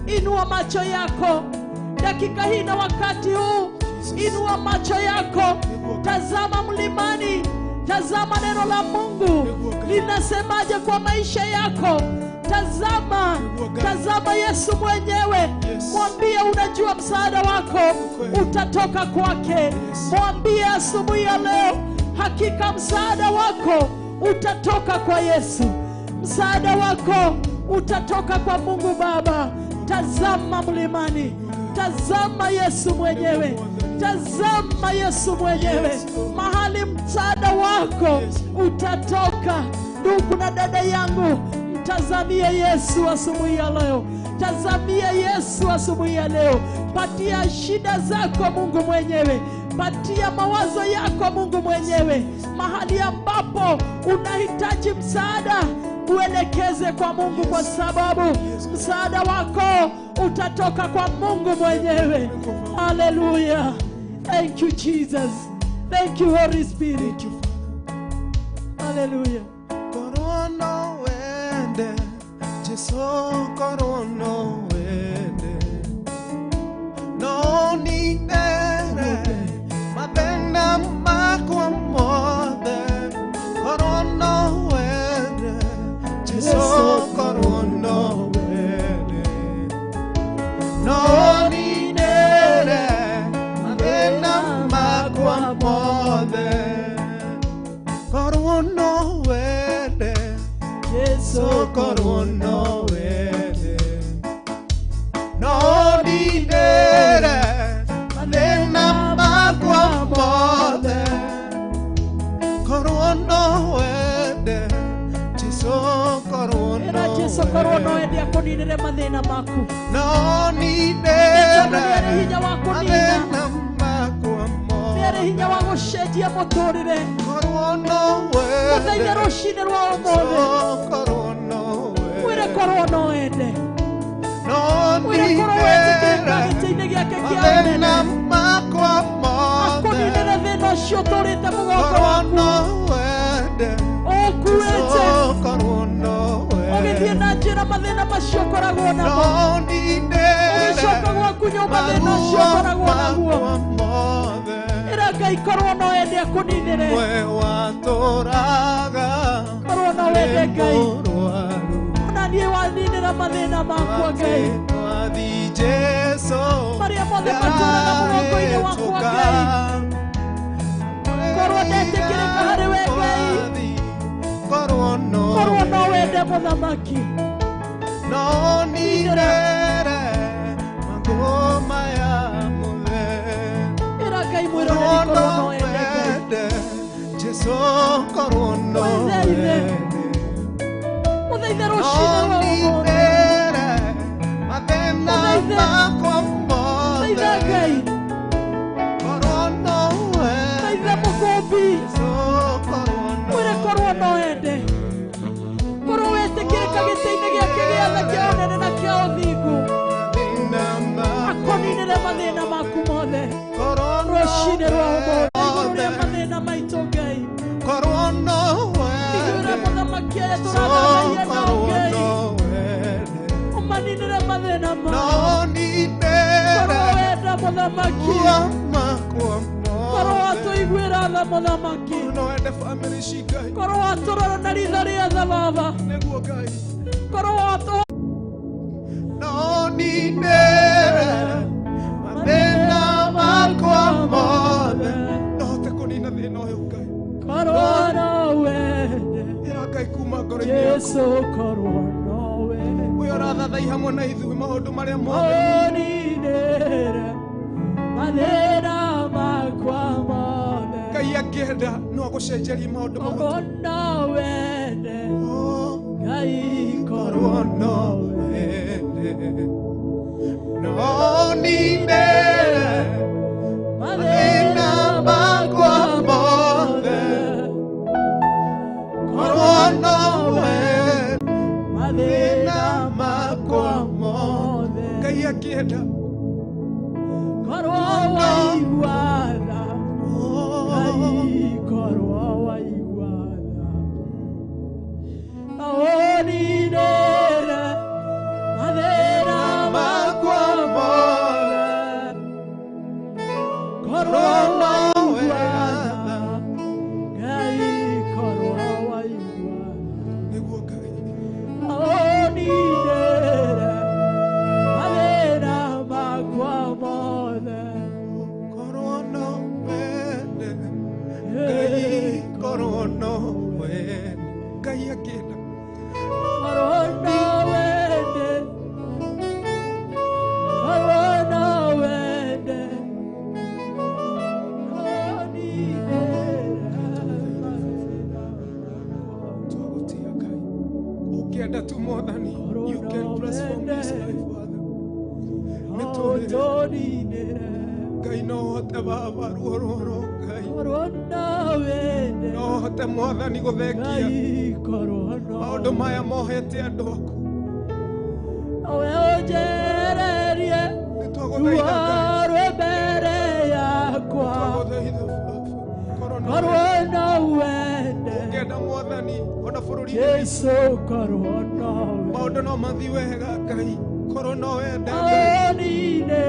C: Inua macho yako dakika hii na wakati huu, inua macho yako, tazama mlimani, tazama neno la Mungu linasemaje kwa maisha yako. Tazama, tazama Yesu mwenyewe. Mwambie unajua msaada wako utatoka kwake. Mwambie asubuhi ya leo, hakika msaada wako utatoka kwa Yesu, msaada wako utatoka kwa Mungu Baba. Tazama mlimani, tazama Yesu mwenyewe, tazama Yesu mwenyewe, mahali msaada wako utatoka. Ndugu na dada yangu, mtazamie Yesu asubuhi ya leo, tazamie Yesu asubuhi ya leo. Patia shida zako Mungu mwenyewe, patia mawazo yako Mungu mwenyewe. Mahali ambapo unahitaji msaada, uelekeze kwa Mungu, kwa sababu msaada wako utatoka kwa Mungu mwenyewe. Hallelujah. Thank you Jesus. Thank you Holy Spirit. Hallelujah.
B: Korwo no wende, Jesu korwo no wende, no ninere mathĩna makwa mothe. Korwo no wende, Jesu korwo no wende, no ninere mathĩna makwa mothe. Korwo no wende,
C: Yesu
B: korwo no wende, no ninere mathĩna makwa mothe. Korwo no wende, Jesu korwo
C: Era
B: no
C: Jesu korwo no
B: wende,
C: wende akũninĩre mathĩna maku.
B: no
C: Tondũ
B: ninere
C: nĩ arĩ hinya wa kũnina,
B: mathĩna makwa
C: nĩ arĩ hinya wa
B: mothe.
C: gũcenjia mũtũrĩre.
B: Korwo no
C: Mũthaithe
B: wende,
C: rũcinĩ rwa ũmũthĩ,
B: Jesu korwo no
C: mwĩre
B: wende,
C: korwo no wende,
B: no
C: mwĩre korwo wetĩkĩrĩka
B: ninere
C: gĩtĩ-inĩ gĩake kĩa
B: mathĩna
C: ũnene,
B: makwa mothe.
C: akũninĩre thĩna ũcio ũtũrĩte mũgongo
B: Korwo
C: waku,
B: no wende,
C: ũkuĩte
B: Jesu korwo no
C: ũgĩthiĩ
B: wende,
C: na njĩra mathĩna macio ũkoragwo namo,
B: no ninere
C: ũgĩcoka gwaku nyũmba thĩna ũcio
B: maruo
C: ũkoragwo naguo.
B: makwa mothe.
C: Ĩra Ngai korwo no wende akũninĩre,
B: We watũraga
C: korwo no wende
B: nĩ
C: Ngai.
B: mũrwaru,
C: Ninĩra mathĩna makwa Ngai.
B: Mwathi Jesu
C: Marĩa mothe matũraga mũgongo-inĩ wakwa Ngai. Korwo ndetĩkĩrĩka harĩ we Ngai.
B: Korwo no
C: Korwo no wende mũthamaki.
B: No ninere mangoma ya muthe.
C: Ĩra Ngai mwĩroreri korwo no wende Ngai.
B: Jesu korwo no
C: Mũthaithe.
B: wende.
C: Mũthaithe rũcinĩ
B: No
C: rwa ũmũthĩ.
B: ninere mathĩna
C: Mũthaithe.
B: makwa
C: Thaitha
B: mothe.
C: Ngai.
B: Korwo no
C: Thaitha
B: wende.
C: mũkũmbi.
B: Jesu korwo no
C: Mwĩre korwo no wende. Korwo wetĩkĩrĩka gĩtĩ-inĩ gĩake gĩa tha kĩa ũnene na kĩa ũthingu.
B: Mathĩna makwa
C: Akũninĩre mathĩna maku mothe.
B: Korwo no
C: Rũcinĩ rwa ũmũthĩ. Igũrũ
B: wende.
C: rĩa mathĩna maitũ Ngai.
B: Korwo no
C: Igũrũ rĩa
B: wende.
C: mũthamaki arĩa tũrathathaiya nao
B: Korwo
C: Ngai.
B: no wende.
C: Ũmaninĩre mathĩna
B: No
C: mao.
B: ninere
C: Korwo wenda mũthamaki.
B: makwa
C: Korwo
B: mothe.
C: watũiguĩra tha mũthamaki.
B: No wende family ici Ngai.
C: Korwo watũrora na ritho rĩa tha Baba.
B: Nĩguo Ngai.
C: Korwo watũ
B: No ninere mathĩna makwa mothe. No hote kũnina thĩna ũyũ Ngai.
D: Korwo no wende.
B: Ĩra Ngai kuma ngoro-inĩ yaku.
D: Jesu korwo no wende.
B: Ũyũ ũrathathai hamwe na ithuĩ maũndũ marĩa mothe.
D: Ũninĩre mathĩna makwa mothe.
B: Ngai angĩenda no agũcenjerie maũndũ
D: Korwo
B: mothe.
D: no wende. Ngai
B: Korwo
D: korwo
B: no wende. No ninere
D: mathĩna
B: mathĩna makwa mothe. Korwo no wende.
D: Mathĩna
B: Mathĩna makwa mothe.
D: mothe.
B: Ngai angĩenda.
D: Korwo waigua tha. Ngai korwo waigua tha. Ũninĩre mathĩna makwa mothe. Korwo waigua tha. Ngai korwo waigua tha.
B: Nĩguo Ngai.
D: Ũninĩre mathĩna makwa mothe.
B: Korwo no wende. Ngai korwo no wende. Ngai angĩenda.
D: Korwo no wende. Korwo no wende. Ũninĩre
B: Twagũtĩa Ngai. Ũngĩenda tu Mwathani, you can transform this life, Father. Mĩtũrĩre.
D: Ũtũninĩre.
B: Ngai no ũhote Baba ruo rũrũ Ngai.
D: Korwo no wende.
B: No ũhote Mwathani gũthengia
D: Ngai korwo no
B: maũndũ maya mohete andũ aku.
D: Nowe ũnjererie
B: Nĩ twagũthaitha Ngai.
D: ruo rwĩ mbere yakwa.
B: Twagũthaitha Baba. Korwo no
D: Korwo
B: wende.
D: no wende.
B: Ũngĩenda Mwathani ona bũrũri-inĩ
D: Jesu korwo no wende.
B: maũndũ no mathiĩ wega Ngai. Korwo no wende Ngai.
D: Ũninĩre